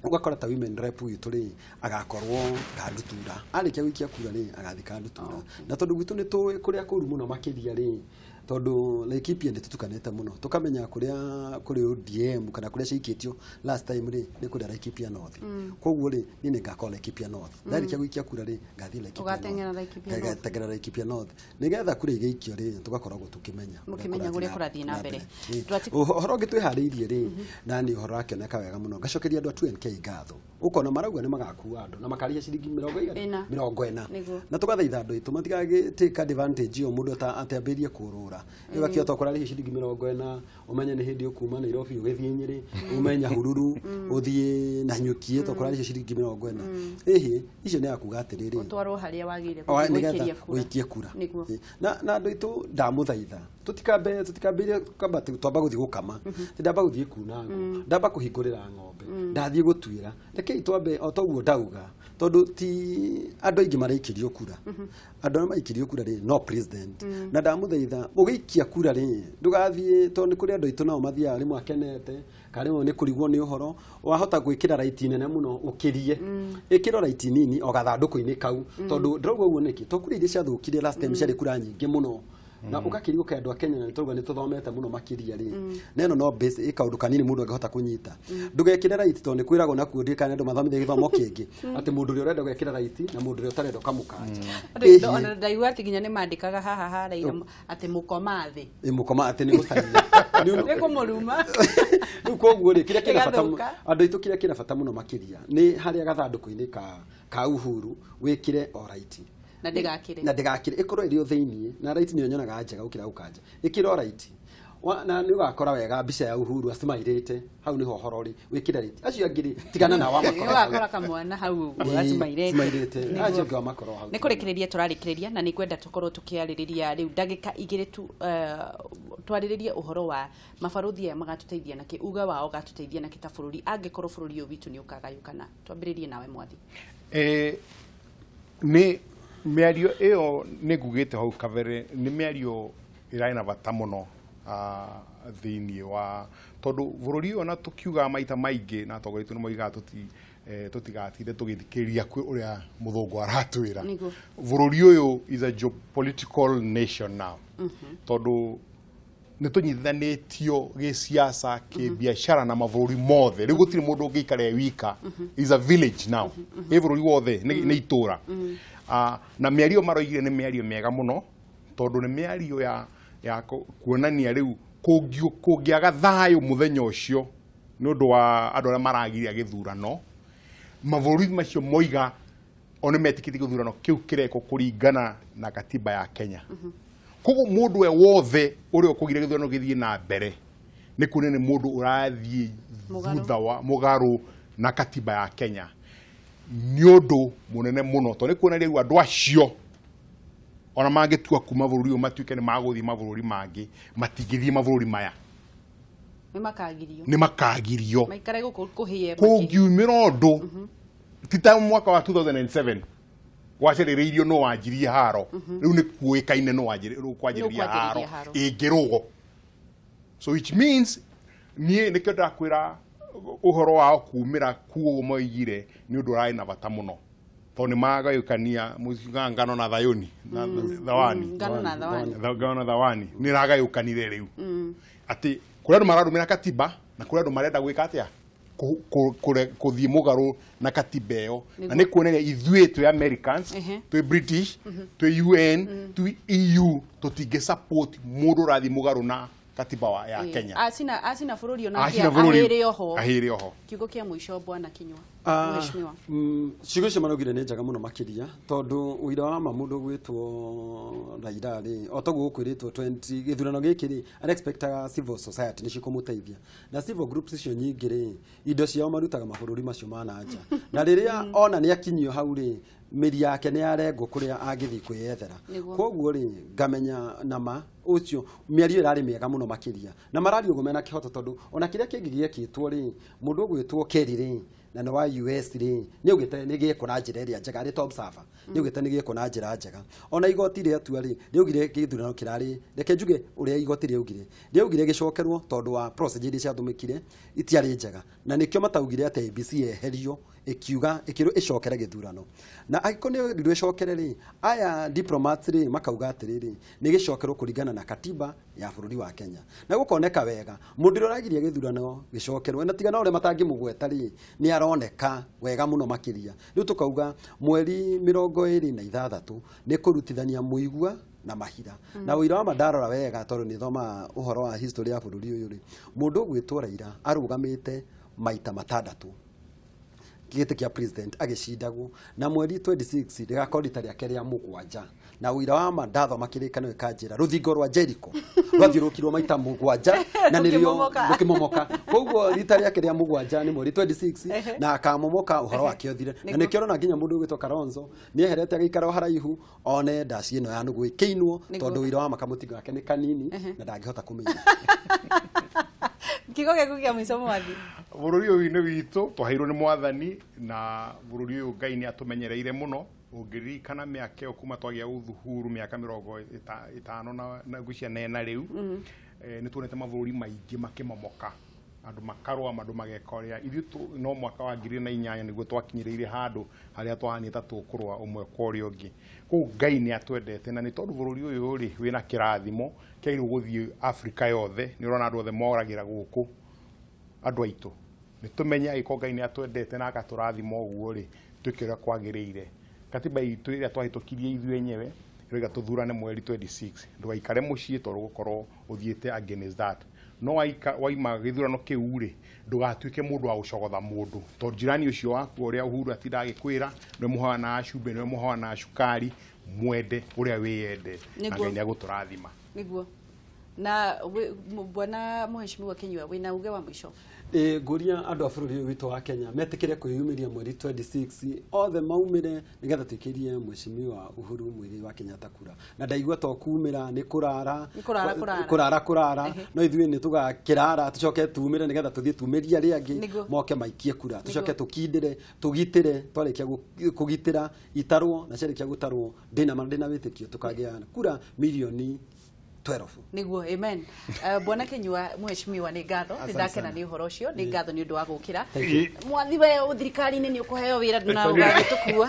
ũgakora ta women rep witũ rĩ agakorwo Kandutura arĩkia gũikia kura rĩ agathiĩ Kandutura na tondũ gwitũ nĩ tũĩ kũrĩa kũru mũno makĩria rĩ Tondũ Laikipia nĩ tũtukanĩte mũno, tũkamenya kũrĩa kũrĩ ODM kana kũrĩa ciaikĩtio last time rĩ nĩ kũrĩa Laikipia North. Koguo rĩ niĩ nĩ ngakorwo Laikipia North. Ndarĩkia gũikia kura rĩ ngathiĩ Laikipia North. Ngateng'era Laikipia North nĩgetha kura igĩikio rĩ tũgakoragwo tũkĩmenya mũkĩmenya ũrĩa kũrathiĩ na mbere. Ũhoro ũngĩ twĩharĩirie rĩ na nĩ ũhoro wakĩoneka wega mũno, ngacokeria andũ a 2NK ngatho, ũkona marauga nĩ magakua andũ na makarĩha ciringi 40 na tũgathaitha andũ aitũ matigagĩ take advantage ĩyo mũndũ atambĩrie kũrũra ũgakĩhota kũrarĩha ciringi 40 ũmenye nĩ hĩndĩ ũkuma Nairobi ũgĩthiĩ Nyĩrĩ ume Nyahururu ũthiĩ Nanyuki to kũrarĩha ciringi 40. Ĩhĩ icio nĩ akuga atĩrĩrĩ ũtwarwo harĩa wagĩrĩire gũikia kura. Na andũ aitũ ndamũthaitha tũtikambĩrĩrie kamba twamba gũthiĩ gũkama, ndamba gũthiĩ kuna ngũ, ndamba kũhingũrĩra ng'ombe, ndathiĩ gũtuĩra, rekei twambe o toguo ndauga tondũ ti andũ aingĩ maraikĩrio kura. Andũ arĩa maikĩrio kura rĩ no president. Na ndamũthaitha ũgĩikia kura rĩ ndũgathiĩ tondũ nĩ kũrĩ andũ aitũ nao mathiaga rĩmwe akenete kana rĩmwe nĩ kũrigwo nĩ ũhoro, wahota gwĩkĩra raiti nene mũno ũkĩrie, ĩkĩrwo raiti nini o gathandũkũ-inĩ kau tondũ ndĩrauga ũguo nĩkĩ, to kura iria ciathũkire last time ciarĩ kura nyingĩ mũno na ũgakĩrigwo kaĩ andũ a Kenya na nĩtũrauga nĩtũthomete mũno makĩria rĩ, na ĩno no base ĩ kaũndũ kanini mũndũ angĩhota kũnyita. Ndũgekĩre raiti tondũ nĩ kwĩragwo nakuo ndiũĩ kana andũ mathomithia gĩthomo kĩngĩ atĩ mũndũ ũrĩa ũrenda gwĩkĩra raiti na mũndũ ũrĩa ũtarenda ũkamũkanja. Ona ndaigua atĩ nginya nĩ mandĩkaga haha ha Raila atĩ mũkoma thĩ. Ĩ mũkoma atĩ nĩ gũcaria. Nĩ kũmũruma. Rĩu koguo rĩ kĩrĩa kĩna bata andũ aitũ kĩrĩa kĩna bata mũno makĩria nĩ harĩa gathandũkũ-inĩ ka Uhuru wĩkĩre o raiti. Na ndĩgakĩre. Na ndĩgakĩre ĩkorwo ĩrĩ o thĩiniĩ na raiti nĩyo nyonaga njega gũkĩra gũkanja. Ĩkĩra o raiti. Na nĩ ũgakora wega mbica ya Uhuru acimairĩte hau nĩho ũhoro ũrĩ, wĩkĩre raiti. Acio angĩ rĩ tigana nao amakoro. Nĩ ũgakora kamwana hau ũguo acimairĩte. Acio angĩ amakoro hau. Nĩ kũrĩkĩrĩria tũrarĩkĩrĩria na nĩ ngwenda tũkorwo tũkĩarĩrĩria rĩu ndagĩka igĩrĩ tu twarĩrĩrie ũhoro wa mabarũthi aya magatũteithia nakĩ, uga wao ũgatũteithia nakĩ ta bũrũri angĩkorwo bũrũri ũyũ witũ nĩ ũkagayũkana. Twambĩrĩrie nawe Mwathi. Nĩ mĩario ĩyo nĩ ngugĩte hau kabere nĩ mĩario ĩrarĩ na bata mũno thĩiniĩ wa tondũ bũrũri ũyũ ona tũkiugaga maita maingĩ na atongoria aitũ nĩ moigaga tũtigatinde tũgĩthikĩrĩria kwĩ ũrĩa mũthũngũ aratwĩra. Bũrũri ũyũ is a geopolitical nation now tondũ nĩ tũnyitithanĩtio gĩsiasa kĩbiacara na mabũrũri mothe. Rĩu gũtirĩ mũndũ ũngĩikara e wika, is a village now. Ĩ bũrũri wothe nĩ itũra. Na mĩario maroigire nĩ mĩario mĩega mũno tondũ nĩ mĩario ya kuonania rĩu kũngĩaga thayũ mũthenya ũcio nĩ ũndũ wa andũ arĩa maragiria gĩthurano, mabũrũri macio moiga o nĩ metĩkĩtie gĩthurano kĩu kĩrekwo kũringana na katiba ya Kenya. Koguo mũndũ we wothe ũrĩa ũkũgiria gĩthurano gĩthiĩ na mbere nĩ kuonania nĩ mũndũ ũrathiĩ thutha wa mũgarũ na katiba ya Kenya. Nĩ ũndũ mũnene mũno tondũ nĩ kuonania rĩu andũ acio ona mangĩtua kuma bũrũri ũyũ matuĩke nĩ magũthiĩ mabũrũri mangĩ, matingĩthiĩ mabũrũri maya. Nĩ makagirio. Maikare gũkũ kũhĩe. Kũngiumĩra ũndũ ti ta mwaka wa 2007 wacerereirio no wanjirie haro, rĩu nĩ kuĩkaine no kwanjĩrĩria haro ĩngĩrũgo. So which means niĩ nĩkĩo ndakwĩra ũhoro wao kumĩra kuo moigire nĩ ũndũ ũrarĩ na bata mũno tondũ nĩ magayũkania mũciugaga ngano na thayũni na thawani, ngano na thawani nĩ ĩragayũkanire rĩu atĩ kũrĩ andũ mararũmĩra katiba na kũrĩ andũ marenda gwĩka atĩa kũthiĩ mũgarũ na katiba ĩyo, na nĩ kuonania ithuĩ twĩ Americans, twĩ British, twĩ UN, twĩ EU tũtingĩ support mũndũ ũrathiĩ mũgarũ na katiba ya Kenya. Acina bũrũri onake ahĩrĩ oho. Ahĩrĩ oho. Kiugo kĩa mũico Bwana Kinyua. Mheshimiwa. Ciugo icio maraugire nĩ njega mũno makĩria tondũ ũira wa ma mũndũ ũgwĩtwo Raila rĩ o toguo gũkwĩrĩtwo 20 gĩthurano gĩkĩ rĩ arexpectaga civil society nĩ cikũmũteithia na civil groups icio nyingĩ rĩ indo ciao marutaga mabũrũri macio ma na nja na rĩrĩa ona nĩ akinyio hau rĩ mĩri yake nĩ yarengwo kũrĩa angĩthiĩ kwĩyethera. Koguo rĩ ngamenya nama ũcio mĩario ĩrarĩ mĩega mũno makĩria na mararia ũguo mena kĩhoto tondũ ona kĩrĩa kĩngĩ gĩekĩtwo rĩ mũndũ ũgwĩtwo Kerry rĩ na nĩ wa US rĩ nĩ augĩte nĩ gĩekwo na njĩra ĩrĩa njega arĩ top server nĩ augĩte nĩ gĩekwo na njĩra njega. Ona igoti rĩatua rĩ rĩaugire gĩthurano kĩrarĩ, reke njuge ũrĩa igoti rĩaugire gĩcokerwo tondũ wa procedure iria ciatũmĩkire itiarĩ njega na nĩkĩo mataugire atĩ IEBC yeherio ĩkiuga ĩkĩrwo ĩcokere gĩthurano na angĩkorwo nĩ ĩrirwo ĩcokere rĩ aya diplomats rĩ makauga atĩrĩrĩ nĩ gĩcokerwo kũringana na katiba ya bũrũri wa Kenya na gũkoneka wega mũndũ ũrĩa ũragiria gĩthurano gĩcokerwo na tiga na ũrĩa matangĩmũgweta rĩ nĩ aroneka wega mũno makĩria. Rĩu tũkauga mweri 26 nĩ kũrutithania mũigua na mahira. Na ũira wa mandarora wega tondũ nĩ thomaga ũhoro wa history ya bũrũri ũyũ rĩ mũndũ ũgwĩtwo Raila arũgamĩte maita matandatũ gĩtĩ kĩa president agĩcindagwo na mweri 26 rĩgakorwo rita rĩake rĩa mũgwanja na ũira wa ma ndathoma kĩrĩkanĩro gĩkanjĩra rũthingo rwa Jericho rwathiũrũrũkirwo maita mũgwanja na nĩrĩo rũkĩmomoka. Koguo rita rĩake rĩa mũgwanja nĩ mweri 26 na akamomoka ũhoro wake ũthire. Na nĩkĩo ũrona nginya mũndũ ũgwĩtwo Kalonzo nĩeherete agĩikara o haraihu one ndaci ĩno ya nũgũ ĩkĩinwo tondũ ũira wa ma kamũthingo gake nĩ kanini na ndangĩhota kũmĩina. Kiugo gĩaku kĩa mũico Mwathi. Bũrũri ũyũ nĩ witũ twaheirwo nĩ mwathani na bũrũri ũyũ Ngai nĩ atũmenyereire mũno. Ũngĩririkana mĩaka ĩyo kuma twagĩa ũthuru mĩaka 50 na ngwĩciria na ĩna rĩu nĩ tuonete mabũrũri maingĩ makĩmomoka andũ makarũa andũ mageka ũrĩa ithuĩ no mwaka wa 2008 nĩguo twakinyĩrĩire handũ harĩa twahanĩte ta tũkũrũa ũmwe kwa ũrĩa ũngĩ. Koguo Ngai nĩ atwendete na nĩ tondũ bũrũri ũyũ rĩ wĩna kĩrathimo kĩagĩrĩirwo gũthiĩ Afrika yothe. Nĩ ũrona andũ othe moragĩra gũkũ andũ aitũ nĩ tũmenye angĩkorwo Ngai nĩ atwendete na agatũrathima ũguo rĩ twĩke ũrĩa kwagĩrĩire. Katiba itũ ĩrĩa twahĩtũkirie ithuĩ enyewe ĩroiga tũthurane mweri 26 ndũgaikare mũciĩ tondũ ũgũkorwo ũthiĩte against that. No waima gĩthurano kĩu rĩ ndũgatuĩke mũndũ wa gũcogotha mũndũ tondũ jirani ũcio waku ũrĩa Uhuru atinda agĩkwĩra nĩwe mũhanaga cumbĩ nĩwe mũhanaga cukari mwende ũrĩa wĩyendete na Ngai nĩegũtũrathima. Nĩguo. Na bwana Mheshimiwa Kinyua wĩna uge wa mũico? Ngũria andũ a bũrũri ũyũ witũ wa Kenya metĩkĩre kwĩyumĩria mweri 26 othe maumĩre nĩgetha twĩkĩrie Mheshimiwa Uhuru Muigai wa Kenyatta kura. Na ndaigua to kumĩra nĩ kũrara kũrara kũrara no ithuĩ nĩ tũgakĩrara tũcoke tumĩre nĩgetha tũthiĩ tumĩrie arĩa angĩ moke maikie kura tũcoke tũkindĩre tũgitĩre twarĩkia kũgitĩra itarwo na ciarĩkia gũtarwo ndĩna wĩtĩkio tũkagĩa kura mirioni 12. Niguo, amen. Bwana Kinyua Mheshimiwa nĩ ngatho nĩ ndakena nĩ ũhoro ũcio nĩ ngatho nĩ ũndũ wa gũkĩra. Mwathi we thirikari-inĩ nĩ ũkũheo wĩra na ũgagĩtũkua.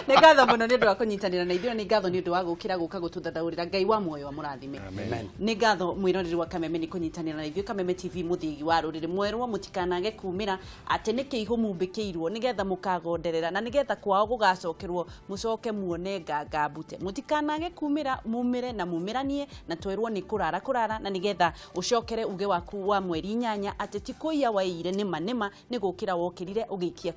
Nĩ ngatho mũno nĩ ũndũ wa kũnyitanĩra na ithuĩ nĩ ngatho nĩ ũndũ wa gũkĩra gũka gũtũthathaũrĩra. Ngai wa muoyo amũrathime. Nĩ ngatho mwĩroreri wa Kameme nĩ kũnyitanĩra na ithuĩ. Kameme TV mũthĩgi wa rũrĩrĩ mwerwo mũtikanage kumĩra atĩ nĩ kĩihũ mumbĩkĩirwo nĩgetha mũkagonderera na nĩgetha kwao gũgacokerwo mũcoke muone nganga mbute. Mũtikanage kumĩra mumĩre na mumiranie na twerwo nĩ kũrara kũrara na nĩgetha ũcokere uge waku wa mweri 8 atĩ ti kũiya waiyire nĩma nĩma nĩ gũkĩra wokĩrire ũgĩikia.